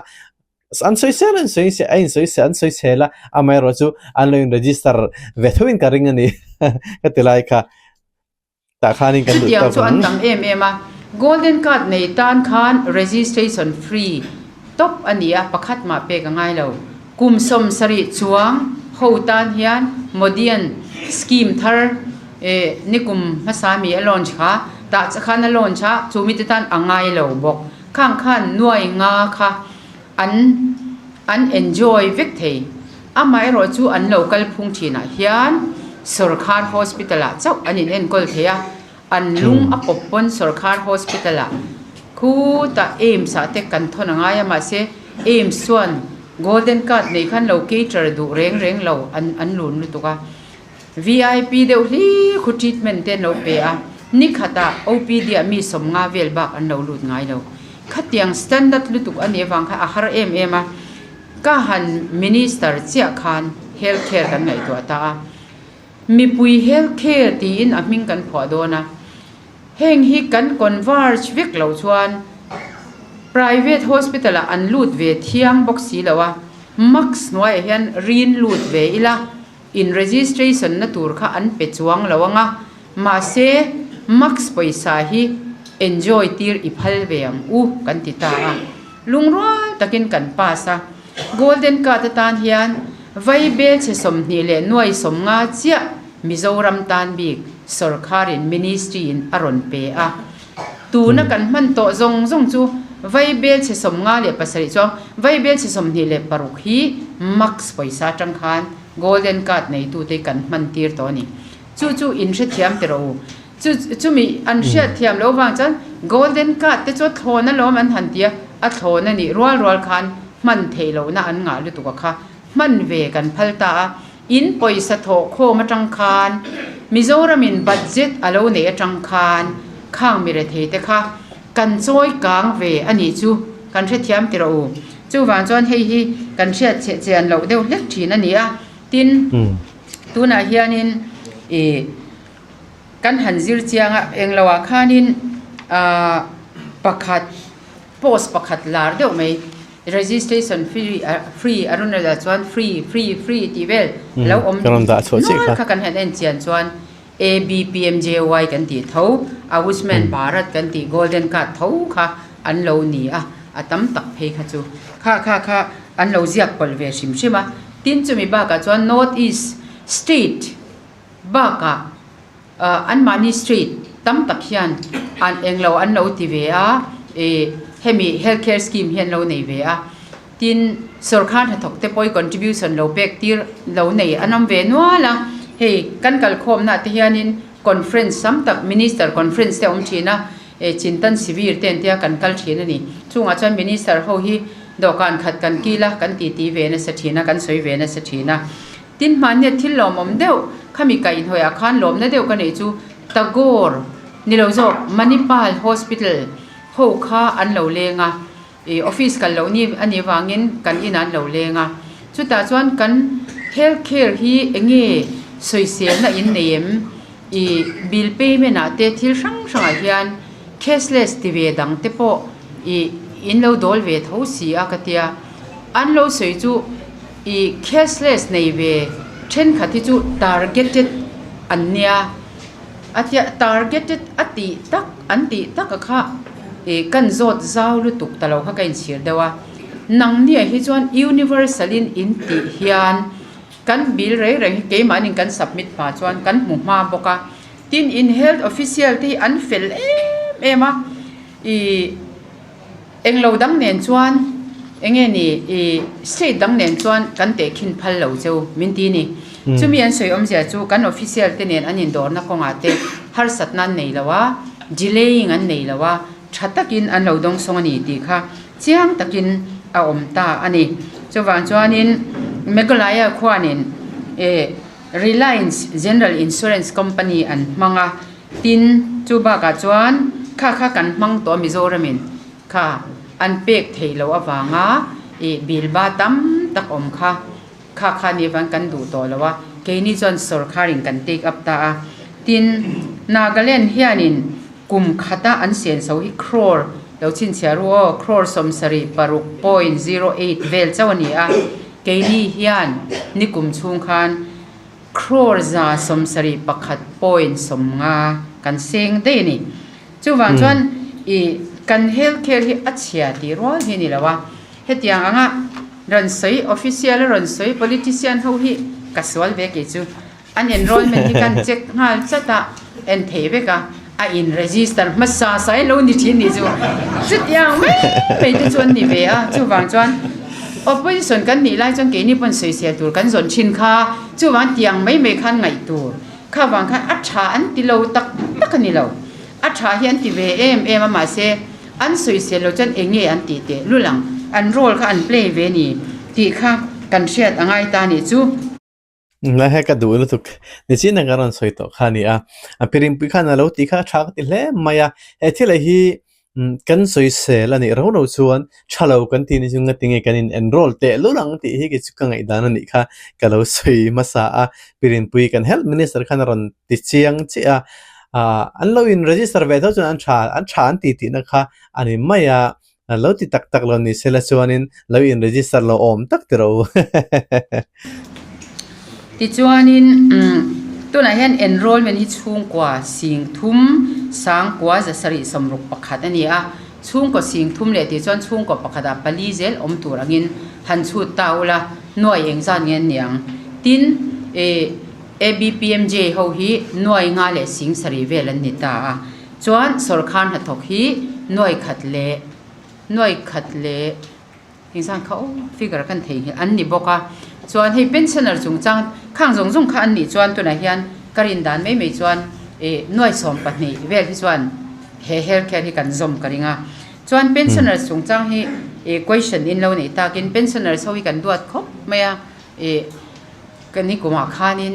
An sawi sel an sawi a insawi sel an sawi sel a, amaherawhchu an lo in register ve thoin ka ring a ni ka ti lai kha. Tah khanin kan duh Chutiang tawk chu an ang. tam em em a, Golden Card nei tan khan registration free tawp a ni a, pakhat mah pek a ngai lo. Kum 70 chuang ho tan hian Modian scheme thar eh nikum hmasa mi a launch kha, tah khan a launch a, chu mite tan a ngai lo bawk. Khang khan nuai nga kha an an enjoy vek thei. Amaherawh chu an lo kal phung thinah hian sawrkhar hospital ah chauh an in enkawl thei a, an lung a pawp pawn sawrkhar hospital ah khutah AIIMS ah te kan thawn a ngai a mahse AIIMS chuan golden card nei khan lo cater duh reng reng lo an an lun lutuk a. Vip deuh hlir khu treatment te an lo pe a, nikhatah OPD ah mi 50 vel bak an lo lut ngai lo. Khatiang standard lutuk a nih avang khan a har em em a, ka han minister chiah khan health care kan ngaihtuah ta a, mipui health care tiin a hming kan phuah dawn a, heng hi kan converge vek loh chuan private hospital ah an lut ve thiang bawk si lo a, mask hnuaiah hian rin lut ve ila. In registration na tur kha an pe chuang lo ang a, mahse max pawisa hi enjoy tir i phal ve ang u kan ti ta a. Lungrual takin kan pass a, Golden Card atan hian vai bel chhe 20 leh nuai 50 chiah Mizoram tan bik sawrkharin ministry in a rawn pe a. Tuna kan hman tawh zawng zawng chu vai bel chhe 57 chuang vai bel chhe 26 hi max pawisa atang khan Golden card neitute kan hman tir tawh a ni. Chu chu in hrethiam teh rawh u. Chu chumi an hriatthiam loh vang chuan golden card te chu a thlawn alawm an han ti a, a thlawn a nih rual rual khan hman theih lohna an ngah lutuk a kha hman ve kan phal ta a. In pawisa thawh khawm atang khan Mizoramin budget a lo neih atang khan khang mi rethei te kha kan chawi kang ve a nih chu kan hrethiam teh rawh u. Chuvang chuan hei hi kan hriat cheh chian loh deuh hlek thin a ni a, tin tunah hianin ih kan han zir chiang a, englo ah khanin ah pakhat post pakhat lar deuh mai registration free free a rawn ah chuan free free free tih vel lo awm nual kha kan han en chian chuan ABPMJY kan tih tho, Ayushman Bharat kan tih Golden Card tho kha an lo ni a, a tam tak phei kha chu kha kha kha an lo ziak pawlh ve hrim hrim a. Tin chumi bakah chuan North East State bakah anmahni state tam tak hian an englo an lo ti ve a, ih hemi health care scheme hi an lo nei ve a. Tin, sawrkar hnathawk te pawh i contribution lo pek tir lo nei an awm ve nual a, hei kan kalkhawmna ah te hianin conference tam tak minister conference te a awm thin a, eh Chintan Shivir te an tia kan kal thin a ni. Chungah chuan minister ho hi dawhkan khat kan kil a, kan titi ve nasa thin a, kan sawi ve nasa thin a. Tin, hmannia thil lawmawm deuh khami kaihhnawih ah khan lawmna deuh ka neih chu Tagore ni lo zawk Manipal Hospital ho kha an lo leng a. I office kal loh ni a nih vangin kan inah an lo leng a, chutah chuan kan health care hi eng nge sawiselna in nei em? I bill payment ah te thil hrang hrangah hian cashless ti ve dang te pawh i in lo dawl ve tho si a ka tia, an lo sawi chu i cashless nei ve thenkhat hi chu targeted an nia. A tia targeted a tih tak an tih tak a kha ih kan zawt zau lutuk ta lo kha ka inchhir deuh a, nangniah hi chuan universal in in tih hian kan bill reng reng hi keimahnin kan submit hma chuan kan hmu hma bawk a, tin in health official te hi an fel em em a ih englo dang nen chuan. Enge ni i state dang nen chuan kan tehkhin phal lo cheu min ti ni. Chumi an sawi awmzia chu kan official te nen an indawrna kawngah te harsatna an nei lo a, delaying an nei lo a, tha takin an lo dawngsawng a ni tih kha chiang takin a awm ta a ni. Chuvang chuanin Meghalaya khuanin Reliance General Insurance Company an hmang a, tin chu bakah chuan kha kha kan hmang tawh a Mizoramin. Kha an pek theih loh avanga ih bilba tam tak awm kha kha kha ni avang kan duh tawh lo a, keini chuan sawrkharin kan take up ta a. Tin, Nagaland hianin kum khata an senso hi crore lo chhinchhiah ru aw, crore 76.08 vel chauh a ni a, keini hian nikum chhung khan crore 171.50 kan seng daih a ni. Chuvang chuan ih kan health care hi a chhia tih rual hi a ni lo a, hetiang anga rawn sawi official a rawn sawi politician ho hi ka sual ve kei chu. An enrollment hi kan check nghal chat a, en thei vek a, a in register hmasa sa in lo ni thin nih chu. Chutiang mai mai te chu an ni ve a, chuvang chuan opposition kan nih lai chuan keini pawn sawisel tur kan zawn thin kha, chuvang tiang mai mai khan ngaih tur. Kha vang khan a tha an ti lo tak tak a ni lo. A tha hi an ti ve em em a mahse an sawisel lo chuan eng nge an tih teh lul ang, an role kha an play ve ni tih kha kan hriat a ngai ta nih chu. Ngai he ka duh lutuk nichin ang ka rawn sawi tawh kha a ni a, a pirinpui khan a lo tih kha a tha ka ti hle mai a, he thil ah hi Kan sawisel a nih rau rau chuan tha lo kan tih ni chu nga tinge kan in enroll teh lul ang tih hi kei chu ka ngaihdan a nih kha ka lo sawi hmasa a. Pirinpui kan Health Minister khan a rawn ti chiang chiah a, ah an lo in register ve tho chuan an tha an tha an ti tihna kha a ni mai a, lo ti tak tak lo ni sela chuanin lo in register lo awm tak ti ro. Tichuanin tunah hian enrollment hi chhungkua singthum sangkua 761 a ni a, chhungkaw singthum leh tih chuan chhungkaw pakhatah pali zel awm tur angin han chhut ta ula nuai eng zat nge an ni ang. Tin, ih ABPMJ ho hi nuai nga leh sing sarih vel an ni ta a, chuan sawrkhar hnathawk hi nuai khat leh nuai khat leh. Engzan kha aw figure kan thei hi an ni bawk a, chuan hei pensioner chungchang khang zawng zawng kha an nih chuan tunah hian ka rin dan mai mai chuan ih nuai 12 vel hi chuan he health care hi kan zawm ka ring a, chuan pensioner chungchang hi ih question in lo neih takin pensioners ho hi kan duat khawp mai a, ih ka ni kumah khanin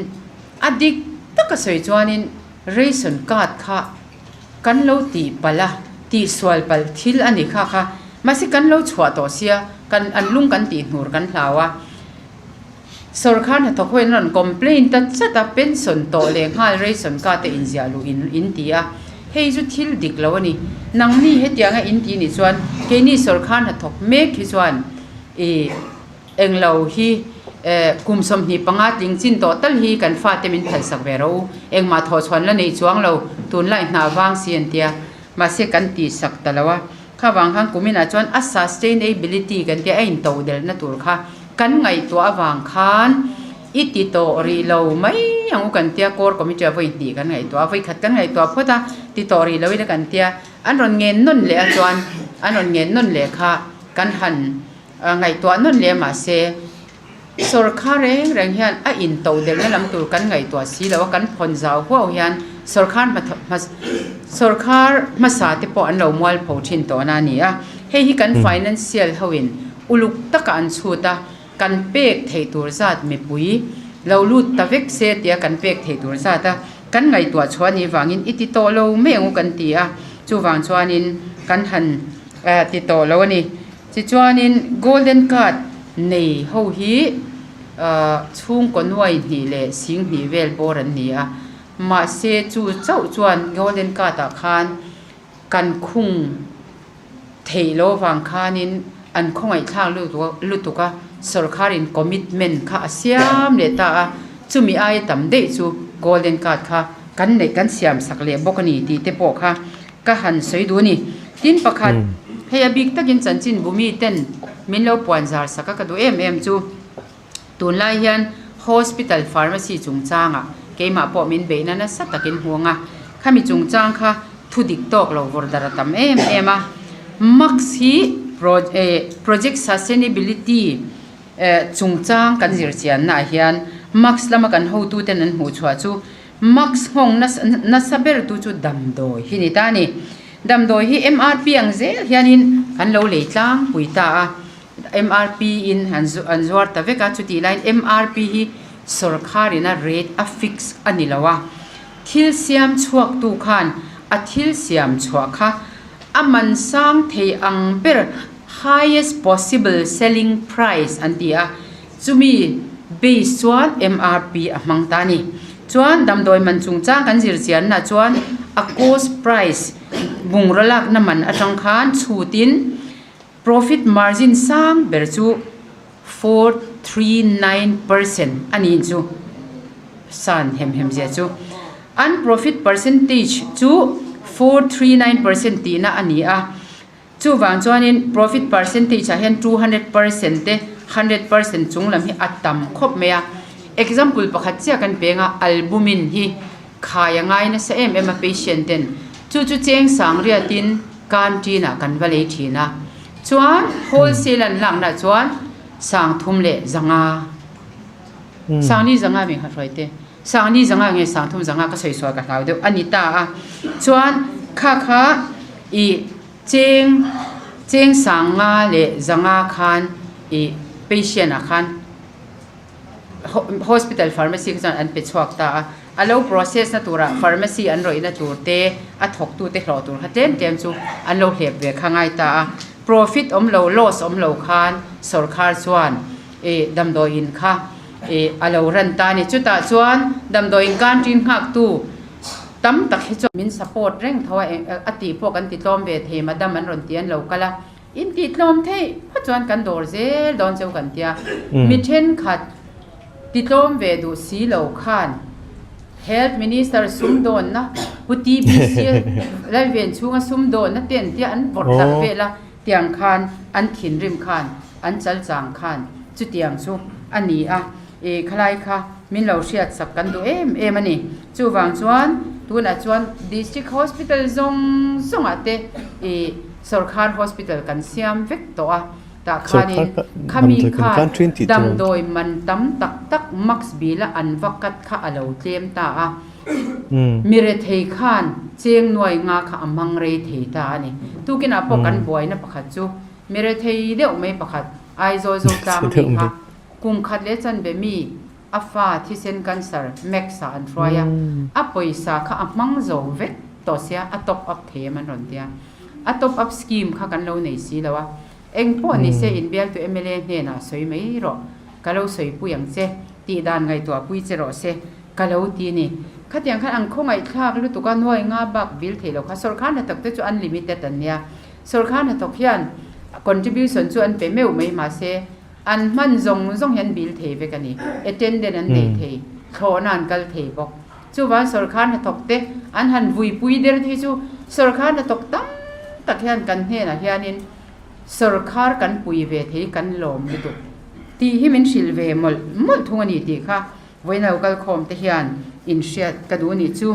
a dik taka sawi chuanin ration card kha. Kan lo tih palh a, tih sual palh thil a ni kha kha. Mahse kan lo chhuah tawh sia, kan an lung kan tih hnur kan hlau a. Sawrkar hnathawk ho in rawn complain ta chat a, pension tawh leh nghal ration card te inziah luh in in ti a. Hei chu thil dik lo a ni. Nangni hetianga in ti nih chuan keini sawrkar hnathawk mek hi chuan ih. Englo hi kum 25 tling chin tawh tal hi kan fate min phalsak ve rawh u. Engmah thawhchhuan la nei chuang lo, tunlai hna vang si an tia. Mahse kan tihsak ta lo a. Kha vang khan kuminah chuan a sustainability kan tia a intoh delhna tur kha kan ngaihtuah avang khan i ti tawh rih lo mai ang u kan tia core committee ah vawi hnih kan ngaihtuah a, vawi khat kan ngaihtuah phawt a, ti tawh rih lo ila kan tia. An rawn ngen nawn leh a chuan an rawn ngen nawn leh kha kan han Ngaihtuah nawn leh mahse sawrkhar reng reng hian a in to delhna lam tur kan ngaihtuah si lo a, kan phawn zau huau hian sawrkhar sawrkhar hmasa te pawh an lo mualpho thin tawh na a ni a. Hei hi kan financial hoin uluk taka an chhut a, kan pek theih tur zat mipui lo lut ta vek se tia kan pek theih tur zat a kan ngaihtuah chhuah anih vangin i ti tawh lo mai ang u kan ti a, chuvang chuanin kan han ti tawh lo a ni. Tichuanin Golden Card nei ho hi chhungkaw nuai hnih leh sing hnih vel bawr an ni a, mahse chu chauh chuan Golden Card ah khan kan khung theih loh avang khanin an khawngaihthlak lutuk a, sawrkharin commitment kha a siam leh ta a, chumi aia tam daih chu Golden Card kha kan neih kan siam sak leh bawk a ni tih te pawh kha Ka han sawi duh a ni. Tin pakhat, hei a bik takin chanchin bumi ten min lo puan zar sak a ka duh em em chu tunlai hian hospital pharmacy chungchangah keimah pawh min beihna nasa takin hmuang a, khami chungchang kha thu dik tawk lo vawr dar a tam em em a. Mask hi. Project Sustainability chungchang kan zir chiannaah hian mask lama kan hotuten an hmuh chhuah chu mask nghawng nasa bertu chu damdawi hi ni ta a ni. Damdawi hi MRP ang zel hianin kan lo lei tlangpui ta a, MRP in an zuar ta vek a, chutih laiin MRP hi sawrkharin a rate a fix a ni lo a, thil siam chhuaktu khan a thil siam chhuah kha a man sang thei ang ber highest possible selling price an ti a, chumi base chuan MRP a hmang ta a ni. Chuan damdawi man chungchang kan zir chianna chuan a cost price bungraw lakna man atang khan chhutin profit margin sang ber chu 439% a niin chu san hem hem zia chu an profit percentage chu 439% tihna a ni a. Chuvang chuanin profit percentage ah hian 200% te 100% chung lam hi a tam khawp mai a. Example pakhat chiah kan peng a, albumin hi khai a ngai nasa em em a patient ten chu chu cheng sang riatin canteen ah kan va lei thin a. Chuan wholesale an lakna chuan sang thum leh zanga sang ni zanga mi kha hruai te sang ni zanga nge sang thum zanga ka sawi sual ka hlau deuh a ni ta a. Chuan kha kha ih Cheng cheng sang nga leh zanga khan ih patient ah khan hospital pharmacy kha chuan an pe chhuak ta a, a lo process na turah pharmacy an rawih na tur te a thawk tu te hlawh tur kha tlem tlem chu an lo hlep ve kha ngai ta a, profit awm lo loss awm lo khan sawrkhar chuan ih damdawiin kha ih a lo ran ta a ni chutah chuan damdawiin canteen nghak tu. Tam tak hi chuan min support reng tho a, a tih pawh kan ti tlawm ve thei madam an rawn ti an lo kal a, in tih tlawm theih phawt chuan kan dawr zel dawn cheu kan tia, mi thenkhat ti tlawm ve duh si lo khan Health Minister sumdawnna Pu TBC Lalven chhunga sumdawnna te an tia an vawrh darh vel a, tiang khan an thinrim khan an chalchang khan chutiang chu a ni a. I khalai kha min lo hriat sak kan duh em em a ni. Chuvang chuan tunah chuan District Hospital zawng zawngah te i Sorkar Hospital kan siam vek tawh a, tah khanin khami khan damdawi man tam tak tak max bill a an va cut kha a lo tlem ta a. Mi rethei khan cheng nuai nga kha a hmang rei thei ta a ni. Tukinah pawh kan buaina pakhat chu mi rethei deuh mai pakhat Aizawl Zotlang a mi kha Kum khat leh chanve mi a fa thisen cancer Max ah an hruai a, a pawisa kha a hmang zo vek tawh sia a top up thei em an rawn ti a. A top up scheme kha kan lo nei si lo a, eng pawh ni se inbialtu mla hnenah sawi mai rawh, ka lo sawipui ang che, tih dan ngaihtuahpui che rawh se ka lo ti ni. Khatiang khan an khawngaihthlak lutuk a, nuai nga bak bil thei lo kha sawrkar hnathawk te chu unlimited an nia, sawrkar hnathawk hian contribution chu an pe meuh mai mahse, An hman zawng zawng hi an bil thei vek a ni. Attendant an nei thei, thlawhna an kal thei bawk. Chuvang sawrkhar hnathawk te an han vuipui der te hi chu sawrkhar hnathawk tam tak hian kan hnenah hianin sawrkhar kan pui ve thei kan lawm lutuk tih hi min hrilh ve mawlh mawlh thung a ni tih kha vawiin lo kalkhawm te hian inhriat ka duh a nih chu.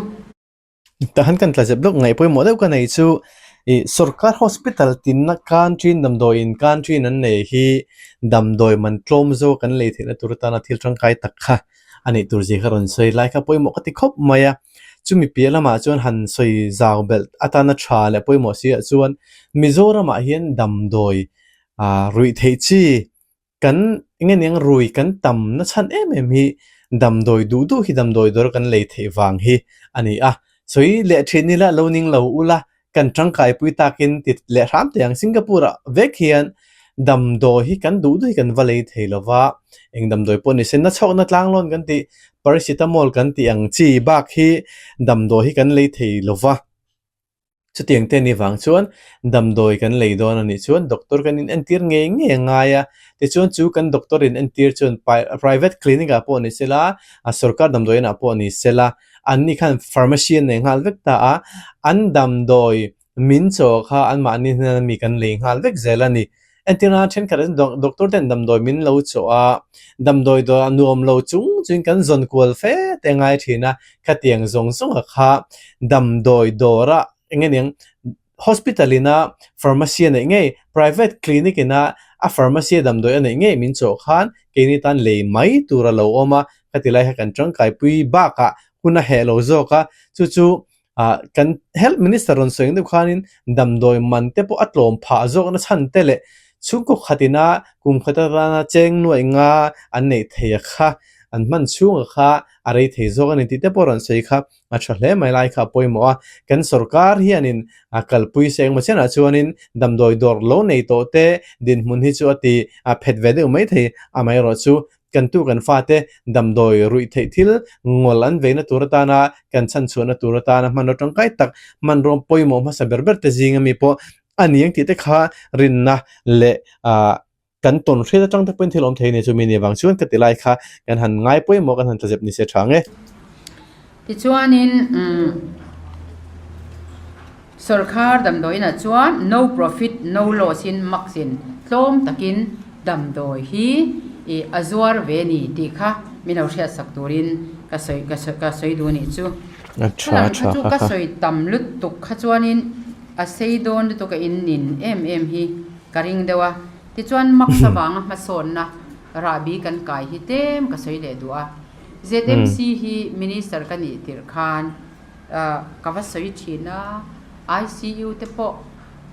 Tah han kan tla zep lawk ngaih pawimawh deuh ka nei chu ih sawrkar hospital tinna country damdawiin country an nei hi damdawi man tlawm zawk an lei theihna tur atana thil tangkai tak kha a nih tur zia kha rawn sawi lai kha pawimawh ka ti khawp mai a chumi piah lamah chuan han sawi zau belh atana tha leh pawimawh si ah chuan Mizoramah hian damdawi ah ruih theih chi Kan eng eng rui kan tam na chhan em em hi damdawi duh duh hi damdawi dawr kan lei theih vang hi a ni a. Sawi leh thin ila lo ning lo ula kan tangkai pui takin ti leh hram thei ang. Singapore ah vek hian damdawi hi kan duh duh hi kan va lei thei lo va, eng damdawi pawh ni se na chhawkna tlanglawn kan tih paracetamol kan tih ang chi bak hi damdawi hi kan lei thei lo va. Chutiang te ni vang chuan damdawi kan lei dawn a nih chuan doctor kan in entir ngei ngei a ngai a, tichuan chu kan doctor in entir chuan private clinic ah pawh ni sela, a sorkar damdawi inah pawh ni sela, an ni khan pharmacy an nei nghal vek ta a, an damdawi min chaw kha anmahni hnena mi kan lei nghal vek zel a ni. Entirna thenkhat ah chuan doctor ten damdawi min lo chawh a, damdawi dawr ah nuam lo chung chuin kan zawn kual fe te ngai thin a, khatiang zawng zawng ah kha damdawi dawr ah eng nge niang Hospital ina pharmacy a neih ngei, private clinic ina a pharmacy a damdawi a neih ngei min chawh khan keini tan lei mai tur a lo awm a, khati lai kha kan tangkaipui bakah hun a heh lo zawk a, chu chu ah kan health minister rawn sawi ang deuh khanin damdawi man te pawh a tlawm phah zawkna chhan te leh chhungkaw khatina kum khat atana cheng nuaih nga an neih thei a kha an hman chhunga kha a rei thei zawk a ni tih te pawh rawn sawi kha a tha hle mai lai kha a pawimawh a, kan sorkar hianin a kalpui se engmaw chianah chuanin damdawi dawr lo nei tawh te dinhmun hi chu a ti a phet ve deuh mai thei amaherawhchu kan tu kan fate damdawi ruih theih thil ngawl an veina tur atana kan chhanchhuahna tur atana hmanraw tangkai tak hmanraw pawimawh hmasa ber ber te zinga mi pawh a ni ang tih te kha rinna leh ah kan tawn hriat atang te pawhin thil awm thei a ni chumi ni avang chuan ka ti lai kha kan han ngai pawimawh kan han tlazep ni se tha ang e. Tichuanin umm Sorkar damdawiinah chuan no profit no loss in max in tlawm takin damdawi hi ih a zuar ve ni tih kha min lo hriatsak turin ka sawi ka sawi ka sawi duh anih chu. A tha Khalam kha tha chu kha ka kha. sawi tam lutuk kha chuanin a sei dawn lutuk a in nin em em hi ka ring deuh a. Tichuan max avanga hmasawnna rahbi kan kai hi tlem ka sawi leh duh a. ZMC hi minister ka nih tirh khan Ka va sawi thin a, ICU te pawh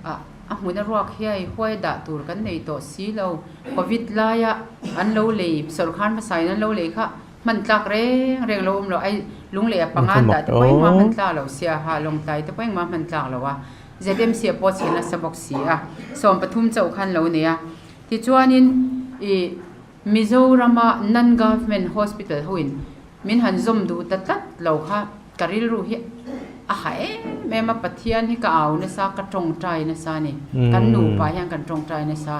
a hmuna ruak hiai huai dah tur kan nei tawh si lo. Covid laia an lo lei, sawrkar hmasain an lo lei kha hman tlak reng reng lo awm lo. Ai lunglei a panga an dah te pawh engmah hman tlak lo sia ha, lawngtlai te pawh engmah hman tlak lo a. ZMC a pawh chhe nasa bawk si a, 13 chauh khan lo nei a. Tichuanin ih Mizorama non-government hospital hoin Min han zawm duh ta tlat lo kha ka rilru hi a ha em em a, Pathian hi ka au nasa, ka tawngtai nasa a ni. Kan nupa hian kan tawngtai nasa.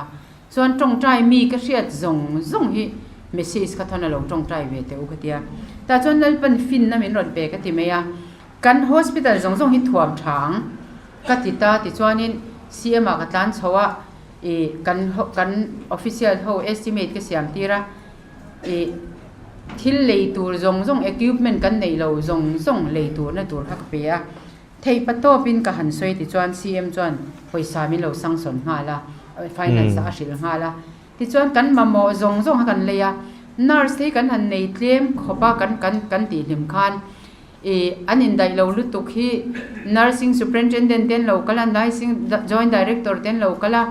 Chuan tawngtai mi ka hriat zawng zawng hi message kha thawn a lo tawngtai ve teh u ka tia. Tah chuan Lalpan finna min rawn pe ka ti mai a, kan hospital zawng zawng hi thuam tha ang ka ti ta tichuanin CM ah ka tlan chho a, ih kan kan official ho estimate ka siam tir a. Ih thil lei tur zawng zawng equipment kan neih lo zawng zawng lei turna tur kha ka pe a, theih pa tawpin ka han sawi tichuan CM chuan pawisa min lo sanction nghal a, finance ah a hrilh nghal a, tichuan kan mamawh zawng zawng kha kan lei a, nurse te hi kan han nei tlem khawp a kan kan kan tih hlim khan ih an indaih lo lutuk hi nursing superintendent te an lo kal a, nursing joint director te an lo kal a.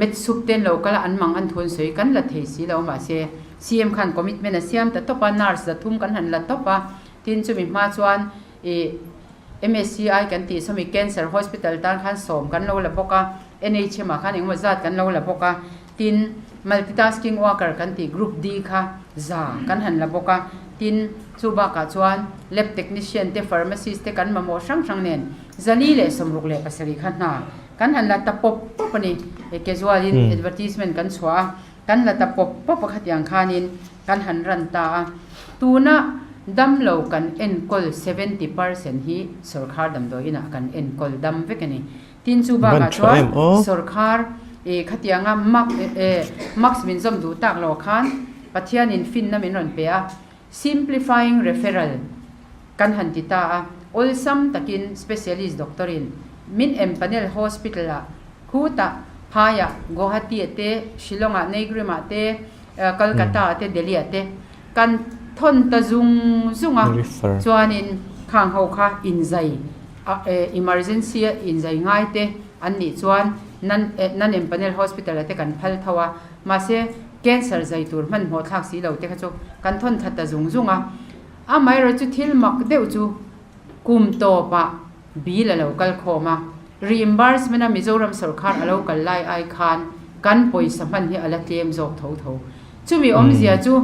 Met sup ten lo kal a an mang an thun sawi kan la thei si lo mahse CM khan commitment a siam ta tawp a nurse za thum kan han la tawp a tin chumi hma chuan ih MSCI kan tih sawmi cancer hospital tan khan sawm kan lo la bawk a NHM ah khan engemaw zat kan lo la bawk a tin multitasking worker kan tih group D kha za kan han la bawk a tin chu bakah chuan lab technician te pharmacist te kan mamawh hrang hrang nen 467 kha hna Kan han la ta pawp pawp a ni. He casual in advertisement kan chhuah a, kan la ta pawp pawp a khatiang khanin kan han ran ta a. Tuna damlo kan enkawl 70% hi sawrkhar damdawi inah kan enkawl dam vek a ni. Tin chu bakah chuan sawrkhar ih khatianga mak eh mask min zawm duh tak lo khan Pathianin finna min rawn pe a, simplifying referral kan han ti ta a, awlsam takin specialist doctor in min empanel hospital ah khutah phaiah Guwahati ah te, Shillong ah, Neighrim ah te, Kolkata ah te, Delhi ah te kan thawn ta zung zung a, chuanin khang ho kha inzai emergency a inzai ngai te an nih chuan nan empanel hospital ah te kan phal tho a, mahse Cancer zai tur hmanhmawh thlak si lo te kha chu kan thawn that ta zung zung a. Amaherawh chu thil mak deuh chu kum tawpah bill a lo kal khawm a, reimbursement a Mizoram sorkar a lo kal lai ai khan kan pawisa hman hi a la tlem zawk tho tho. Chumi awmzia chu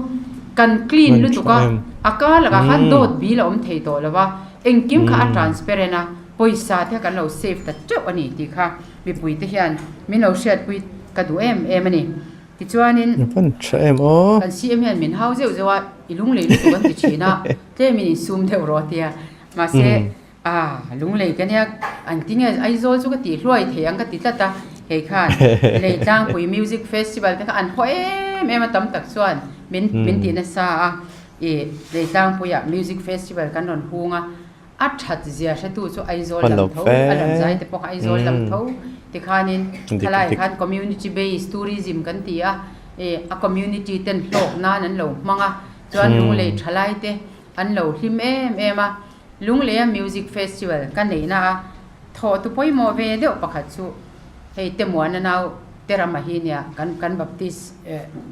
kan clean lutuk a, a kar lakah khan dawt bill a awm thei tawh lo va, engkim kha a transparent a, pawisa te kha kan lo save ta teuh a ni tih kha mipuite hian min lo hriatpui ka duh em em a ni. Tichuanin Van tha em aw. Kan CM hian min hau zeuh zeuh a, i lunglei lutuk an ti thin a, tlemin insum deuh rawh a tia. Mahse, ah lunglei ka nia, an ti nge Aizawl chu ka tih hluai thei ang ka ti tlat a, hei khan Leitlangpui Music Festival te kha an haw em em a tam tak chuan min min ti nasa a, ih Leitlangpuiah Music Festival kan rawn hung a. A that zia hretu chu Aizawl lam tho, a lam zai te pawh kha Aizawl lam tho tikhanin khalaiah khan community based tourism kan ti a, eh a community ten hlawk nan an lo hmang a, chuan Lunglei thalai te an lo hlim em em a. Lungleia music festival ka neihna a thawh tu pawimawh ve deuh pakhat chu hei Temuana nau Terama hi nia kan kan Baptist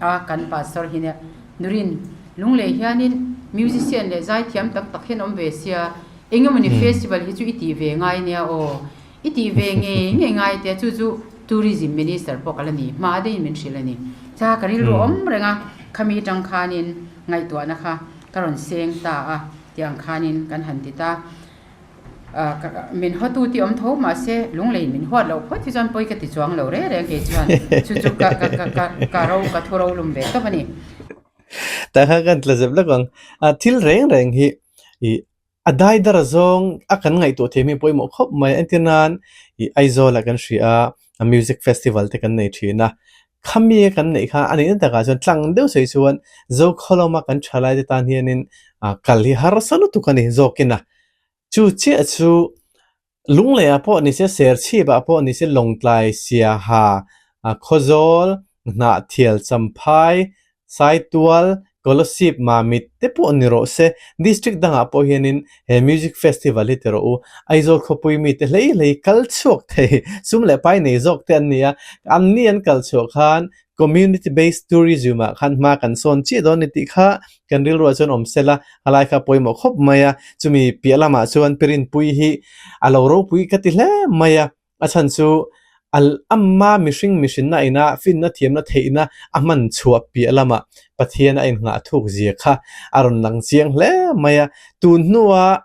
a kan pastor hi nia. Nurin, Lunglei hianin musician leh zaithiam tak tak hian awm ve sia, engemawni festival hi chu i tih ve ngai nia aw, i tih ve ngei ngei ngai tia chu chu Tourism Minister pawh ka la ni hma deuhin min hrilh a ni. Cha ka rilru awm reng a, khami atang khanin ngaihtuahna kha ka rawn seng ta a tih ang khanin kan han ti ta. Min hawtu tih awm tho mahse Lungleiin min huat loh phawt hi chuan pawi ka ti chuang lo reng reng kei chuan chu chu ka ka ka ka ka ro ka thu ro lum ve tawp a ni. Tah khan kan tla zep lek ang. A thil reng reng hi ih a dai dar zawng a kan ngaihtuah thei mi pawimawh khawp mai. Entir nan ih Aizawl ah kan hria a, a music festival te kan nei thin a. Khami a kan neih kha a nihna takah chuan tlang deuh sawi chuan Zokhawlawma kan thalai te tan hianin kal hi harsa lutuk a ni zawkin a. Chu chiah chu Lungleiah pawh ni se, Serchhipah pawh ni se, Lawngtlai, Siaha, Khawzawl, Hnahthial, Champhai, Saitual, Kolosip, Mamit te pawh ni rawh se. District dangah pawh hianin he Music Festival hi ti rawh u. Aizawl khawpui mite hlei hlei kal chhuak thei sum leh pai nei zawk te an ni a. Anni an kal chhuah khan Community Based Tourism ah khan hma kan sawn chiah dawn a ni tih kha kan rilruah chuan awm sela a lai kha pawimawh khawp mai a. Chumi piah lamah chuan Pirinpui hi a lo ropui ka ti hle mai a. A chhan chu al amma mihring mihrinna ina finna thiamna theihna a hman chhuah piah lamah Pathian a innghah thuk zia kha a rawn lang chiang hle mai a. Tun hnua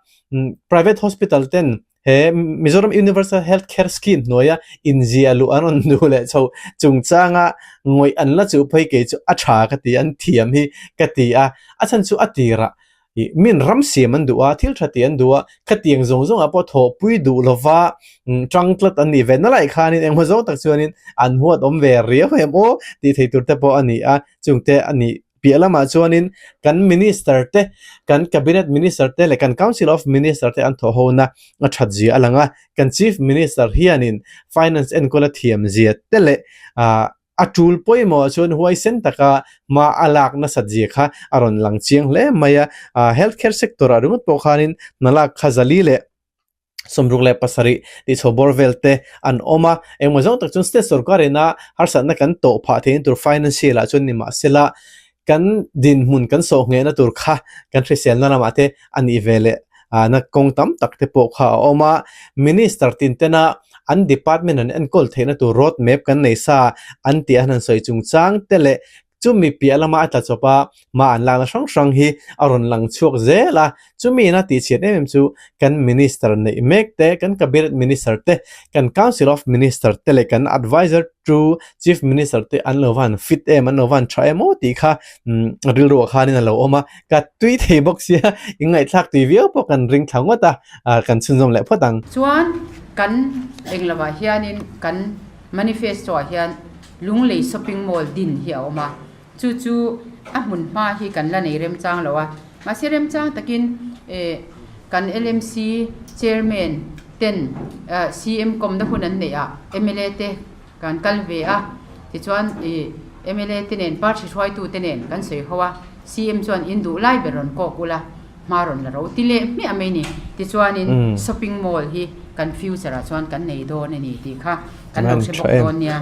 private hospital ten he Mizoram Universal Health Care Scheme hnuaia inzia luh an rawn duh leh chho chungchanga ngawih an la chuh phei kei chu a tha ka ti an thiam hi ka ti a. A chhan chu a tirah Ih, min ram siam an duh a, thil tha tih an duh a, khatiang zawng zawngah pawh thawhpui duh lova tang tlat an nih ve na lai khanin engmaw zawng tak chuanin an huat awm ve riau em aw tih thei tur te pawh a ni a, chungte a nih piah lamah chuanin kan minister te, kan cabinet minister te leh kan council of minister te an thawh hona a that zia a lang a, kan chief minister hianin finance enkawl a thiam zia te leh ah A tul pawimawh chuan huaisen taka hma a lak nasat zia kha a rawn lang chiang hle mai a. Health care sector ah ringawt pawh khanin hna lak kha zali leh 67 tih chho bawr vel te an awm a. Engmaw zawng tak chuan state sorkar ina harsatna kan tawh phah theihna tur financial ah chuan nimahsela kan dinhmun kan sawh nghehna tur kha kan hriselna lamah te a nih ve leh na kawng tam tak te pawh kha a awm a. Minister tin tena an department an enkawl theihna tur road map kan nei sa an tih a han sawi chungchang te leh chumi piah lama a tla chawp a hma an lakna hrang hrang hi a rawn lang chhuak zel a. Chumi ina tihchhiat em em chu kan minister neih mek te, kan cabinet minister te, kan council of minister te leh kan adviser to chief minister te an lo van fit em an lo van tha em aw tih kha rilruah khanin a lo awm a, ka tui thei bawk sia in ngaihthlak tui viau pawh kan ring thla ngawt a, kan chhunzawm leh phawt ang. Chuan kan englovah hianin kan manifesto ah hian Lunglei shopping mall din hi a awm a, Chu chu a hmun hma hi kan la nei remchang lo a, mahse remchang takin eh kan LMC chairman ten CM kawmna hun an neih ah mla te kan kal ve a, tichuan ih mla te nen party hruaitu te nen kan sawi ho a, CM chuan in duh lai ber rawn kawk ula hma rawn la ro ti leh hmiah mai ni, tichuanin shopping mall hi kan future ah chuan kan nei dawn a ni tih kha kan lo hre bawk dawn nia.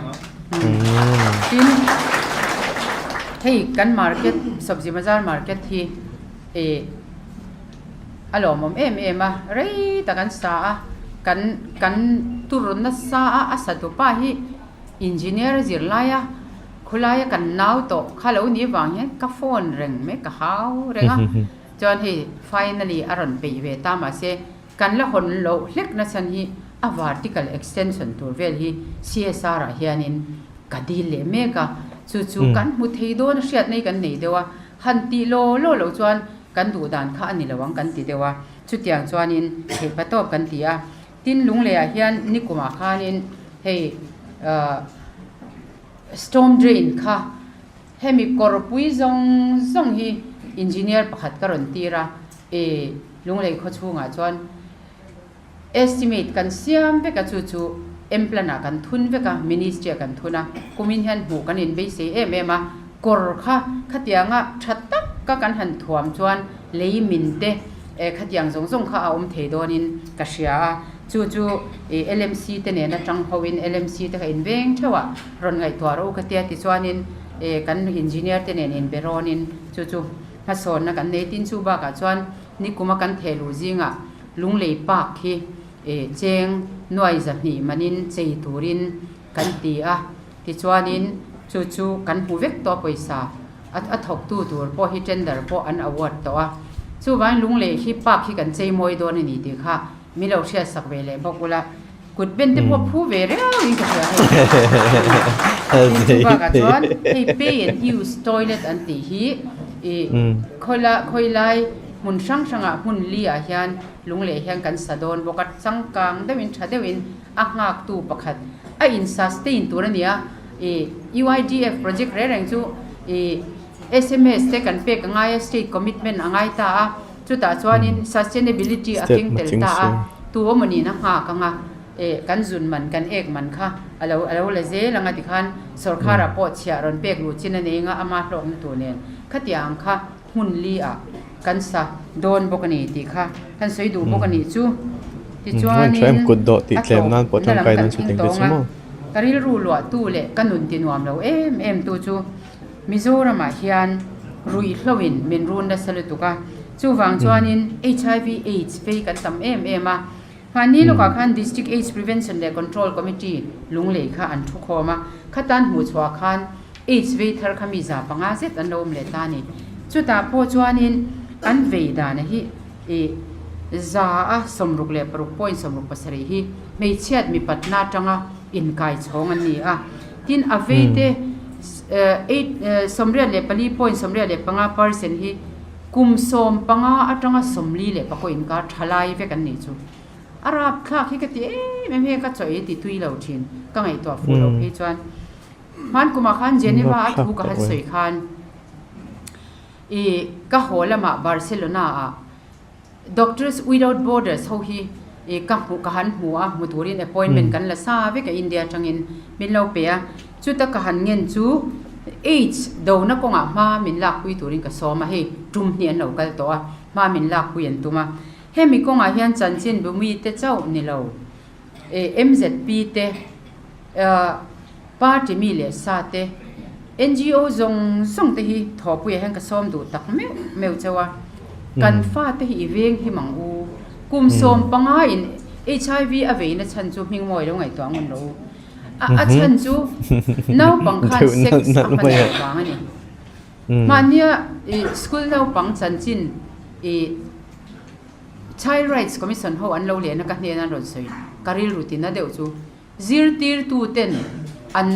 Tin, hei kan market sabzi bazar market hi eh a lawmawm em em a, rei tak an sa a, kan kan tur nasa a, a sa tupa hi engineer a zir lai a, khawlaia kan nau tawh kha lo nih vang hian ka phone reng mai ka hau reng a, chuan hei finally a rawn peih ve ta mahse kan la hawn loh hlek na chhan hi a vertical extension tur vel hi CSR ah hianin ka dil leh mek a, chu chu kan hmu thei dawn a hriat nei kan nei deuh a, han tih law law loh chuan kan duh dan kha a ni lo ang kan ti deuh a, chutiang chuanin theihpa tawp kan ti a. Tin Lungleiah hian nikumah khanin hei storm drain kha hemi kawrpui zawng zawng hi engineer pakhat ka rawn tir a, e Lunglei khaw chhungah chuan. Estimate kan siam vek a, chu chu M-plan ah kan thun vek a, Ministry ah kan thun a, kumin hian hmuh kan inbeisei em em a, kawr kha khatianga tha tak ka kan han thuam chuan lei min te khatiang zawng zawng kha a awm thei dawnin ka hria a, chu chu LMC te nena tang hoin LMC te kha inveng theuh ah rawn ngaihtuah rawh u ka tia tichuanin kan engineer te nen inbe rawnin chu chu hmasawnna kan nei tin chu bakah chuan nikuma kan thehluh zingah Lunglei Park hi cheng nuai 200 manin chei turin kan ti a, tichuanin chu chu kan hmu vek tawh a pawisa a thawktu tur pawh hi tender pawh an award tawh a, chuvangin Lunglei hi Park hi kan chei mawi dawn a ni tih kha mi lo hriatsak ve leh bawk ula, kut ben te pawh phu ve riauin ka hria hei. Chu bakah chuan hei pay and use toilet an tih hi ih khawila khawilai hmun hrang hrangah hmun li ah hian Lunglei hian kan sa dawn bawk a, changkang deuhin tha deuhin a nghaktu pakhat a in sustain tur a ni a, ih UIDF project reng reng chu ih sms te kan pek a ngai a, state commitment a ngai ta a. Chutah chuanin sustainability a keng tel ta a, tu awmawnin a nghak ang a, eh kan zun man, kan ek man kha a lo a lo la zel ang a tikhan sawrkharah pawh chhiah rawn pek luh chin a nei ang a, ama hlawkna tur nen khatiang ang kha hmun li ah kan sa dawn bawk a ni tih kha kan sawi duh bawk a nih chu. Tichuanin a tawp na lam kan thleng tawng a, ka rilru luahtu leh ka nun ti nuam lo em em tu chu Mizoramah hian ruihhloin min run nasa lutuk a, chuvang chuanin HIV Aids phei kan tam em em a. Hmanni lawkah khan District Aids Prevention leh Control Committee Lunglei kha an thu khawm a, khatan hmuhchhuah khan Aids vei thar kha mi 500 zet an lo awm leh ta a ni. Chutah pawh chuanin an vei dana hi ih 66 point 67 hi hmeichhiat mipatna atanga inkaichhawng an ni a. Tin, a veite 84 point 85 percent hi kum 15 atanga 44 inkar thalai vek an nih chu. A rapthlak hi ka ti em em hei ka chaw ei ti tui lo thin ka ngaihtuah fuh loh phei chuan hman kumah khan Geneva a thu ka han sawi khan i ka haw lamah Barcelona ah Doctors Without Borders ho hi ka hmuh ka han hmu a, hmu turin appointment kan la sa vek a India atangin min lo pe a, chuta ka han ngen chu AIDS dona kawngah hma min lakpui turin ka sawm a, hei tum hnih an lo kal tawh a, hma min lakpui an tum a, hemi kawngah hian chanchin bumi te chauh ni lo MZP te party mi leh sa te NGO zawng zawng te hi thawhpuiah hian ka sawm duh tak meuh meuh chauh a, kan fate hi i veng him ang u, kum 15 in HIV a veina chhan chu hming mawi lo ngaihtuah ngun lo u, a chhan chu naupang khan sex a hman loh vang a ni. Mahnia school naupang chanchin i. Child Rights Commission ho an lo lehna ka hnena an rawn sawi ka rilru tina deuh chu zirtirtu ten an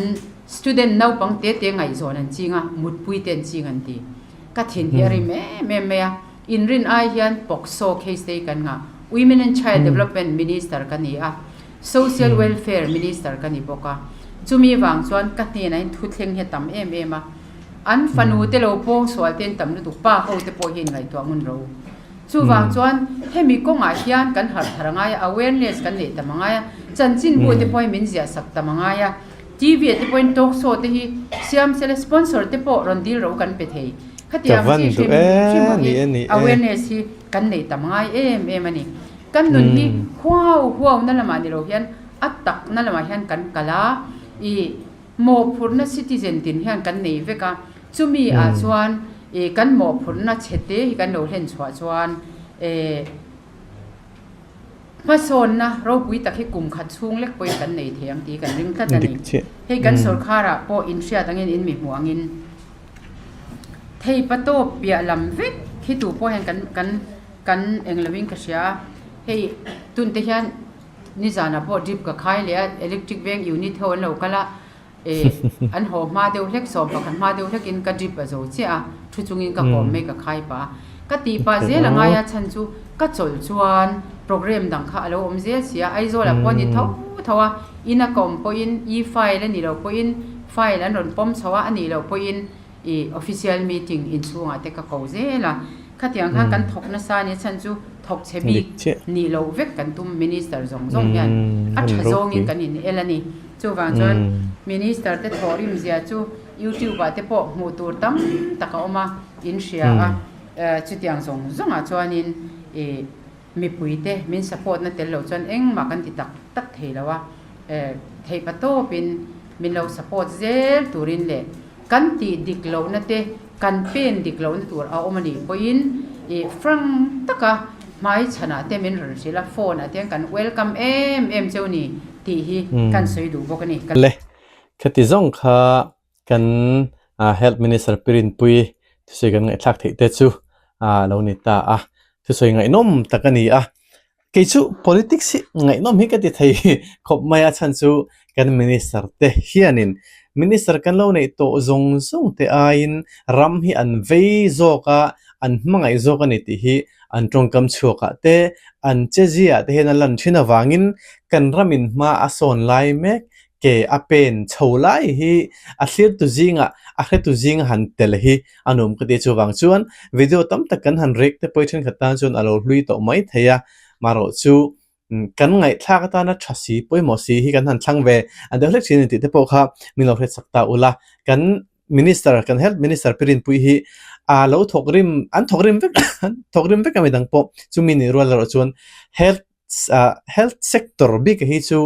student naupang te te ngaihzawn an ching a, mutpui te an ching an ti. Ka thin hi a rim em em mai a, inrin ai hian POCSO case te hi kan ngah. Women and Child Development Minister ka ni a, Social Welfare Minister ka ni bawk a, chumi vang chuan ka hnenah hian thuthleng hi a tam em em a, an fanu te lo pawngsual te an tam lutuk, pa ho te pawh hi inngaihtuah ngun ro. Chuvang chuan hemi kawngah hian kan harh thar a ngai a, awareness kan neih tam a ngai a, chanchinbu te pawhin min ziah sak tam a ngai a, TV ah te pawhin talk show te hi siam sela sponsor te pawh rawn dil ro kan pe thei. Khatiang chi hrim hrim ho hi awareness hi kan neih tam a ngai em em a ni. Kan nun hi huau huau na lamah ni lo hian a tak na lamah hian kan kal a, ih mawhphurhna citizen tin hian kan nei vek a, Chumi ah chuan ih kan mawhphurhna chhe te hi kan lo hlen chhuah chuan eh hmasawnna ropui tak hi kum khat chhung lek pawhin kan nei thei ang tih kan ring tlat a ni. Hei kan sawrkharah pawh inhriat angin in mi hmuh angin thei patawp piah lam vek hi tu pawh hian kan kan kan eng lovin ka hria a, hei tunte hian nizanah pawh drip ka khai leh a electric veng unit ho an lo kal a, Eh, an haw hma deuh hlek, 11 hma deuh hlekin ka drip a zo chiah a, thu chungin ka kawm mai ka khai pah a. Ka tih pah zel a ngai a, chhan chu ka chawlh chuan program dang kha a lo awm zel si a, Aizawlah pawh a ni tho tho a, ina ka awm pawhin e-file a nih loh pawhin file an rawn pawm chho a, a nih loh pawhin ih official meeting inchhungah te ka ko zel a. Khatiang khan kan thawk nasa a ni, a chhan chu thawk chhe bik nih loh vek kan tum Minister zawng zawng hian a tha zawngin kan in el a ni. Chuvang chuan Minister te thawhrim zia chu YouTube ah te pawh hmuh tur tam tak a awm a, in hria a, chutiang zawng zawngah chuanin ih mipui te min support na tel loh chuan engmah kan ti tak tak thei lo a, theih pa tawpin min lo support zel turin leh kan tih dik lohna te kan pen dik lohna tur a awm a nih pawhin ih frank taka hmai chhanah te min rawn hrilh a, phone ah te hian kan welcome em em cheu ni tih hi kan sawi duh bawk a ni. Le, khati zawng kha kan Health Minister Pi Rinpuii thusawi kan ngaihthlak theih te chu a lo ni ta a, thusawi ngaihnawm tak a ni a. Kei chu politics hi ngaihnawm hi ka ti thei khawp mai a chhan chu kan minister te hianin minister kan lo neih tawh zawng zawng te aiin ram hi an vei zawk a, an hmangaih zawk a ni tih hi an tawngkam chhuakah te an che ziaah te hian a lan thin avangin kan ramin hma a sawn lai mek ke a pen chho lai hi a thlirtu zingah a hretu zinga han tel hi a nuam ka ti a chuvang chuan video tam tak kan han rek te pawh hi thenkhat tan chuan a lo hlui tawh mai thei a marawh chu kan ngaihthlak atana tha si pawimawh si hi kan han thlang ve a deuh hlek thin a ni tih te pawh kha min lo hretsak ta ula kan minister kan health minister Pi Rinpuii hi a lo thawk rim an thawk rim vek an thawk rim vek a midang pawh chumi nih rual erawh chuan health Health sector bik hi chu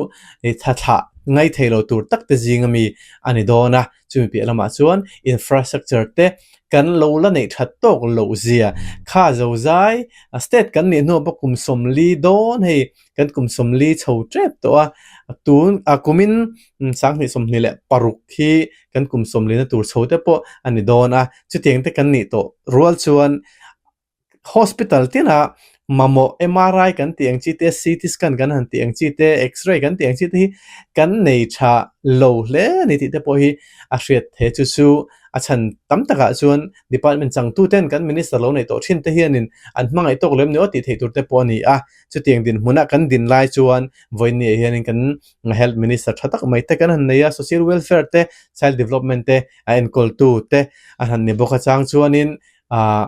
tha thlah ngai thei lo tur tak te zing ami a ni dawn a, chumi piah lamah chuan infrastructure te kan lo la neih that tawk loh zia kha zozai state kan nih hnuah pawh kum sawmli dawn hei kan kum sawmli chho tep tawh a, tun a kumin 2026 hi kan kum sawmlina tur chho te pawh a ni dawn a, chutiang te kan nih tawh rual chuan Hospital tinah mamawh MRI kan tih ang chi te, CT scan kan han tih ang chi te, X-ray kan tih ang chi te hi kan nei tha lo hle a ni tih te pawh hi a hriat the. Chu chu a chhan tam takah chuan department changtu ten kan minister lo neih tawh thin te hianin an hmangaih tawk lem ni aw tih theih tur te pawh a ni a. Chutiang dinhmunah kan din lai chuan vawiinniah hianin kan health minister tha tak mai te kan han nei a, social welfare te, child development te a enkawltu te an han ni bawk a chang chuanin ah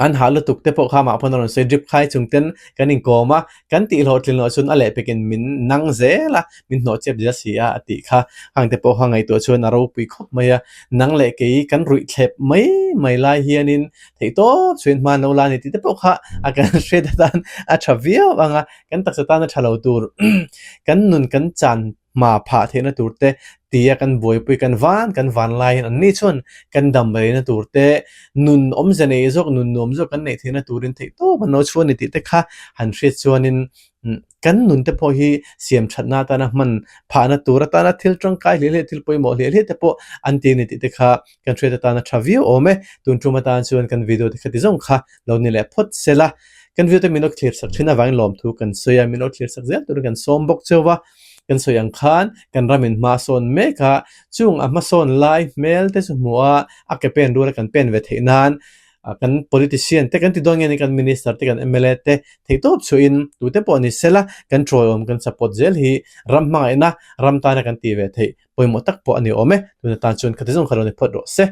an hah lutuk te pawh kha amah pawn a rawn sawi drip khai chung ten kan inkawm a kan tih hlawhtlin loh chuan a lehpekin min nang zel a min hnawh chep zel si a a tih kha hang te pawh kha ngaihtuah chuan a ropui khawp mai a nang leh kei kan ruih thlep mai mai lai hianin theih tawp chhuin hma an lo la a ni tih te pawh kha a kan hriat atan a tha viau ang a kan taksa tan a tha lo tur kan nun kan chan hma phah theihna tur te tia kan buaipui kan van kan van laiin an ni chuan kan dam reina tur te nun awmze nei zawk nun nuam zawk kan neih theihna turin theih tawp an lo chhuah a ni tih te kha han hriat chuanin kan nun te pawh hi siam thatna atana hman phahna tur atana thil tangkai hliah hliah thil pawimawh hliah hliah te pawh an ti a ni tih te kha kan hriat atana tha viau awm e tun tum atan chuan kan video te kha ti zawng kha lo ni leh phawt sela kan video te min lo thlir sak thin avangin lawmthu kan sawi a min lo thlir sak zel turin kan sawm bawk cheu a. Kan sawi ang khan kan ramin hma sawn mek a, chung a hmasawn lai hmel te chu hmuh a, a ke pen rual a kan pen ve theih nan kan politician te kan ti dawn nge ni kan minister te kan mla te theihtawp chhuahin tute pawh ni sela kan tawiawm kan support zel hi ram hmangaihna ram tana kan tih ve theih pawimawh tak pawh a ni awm e. Tuna tan chuan khati zawng kha lo ni phawt rawh se.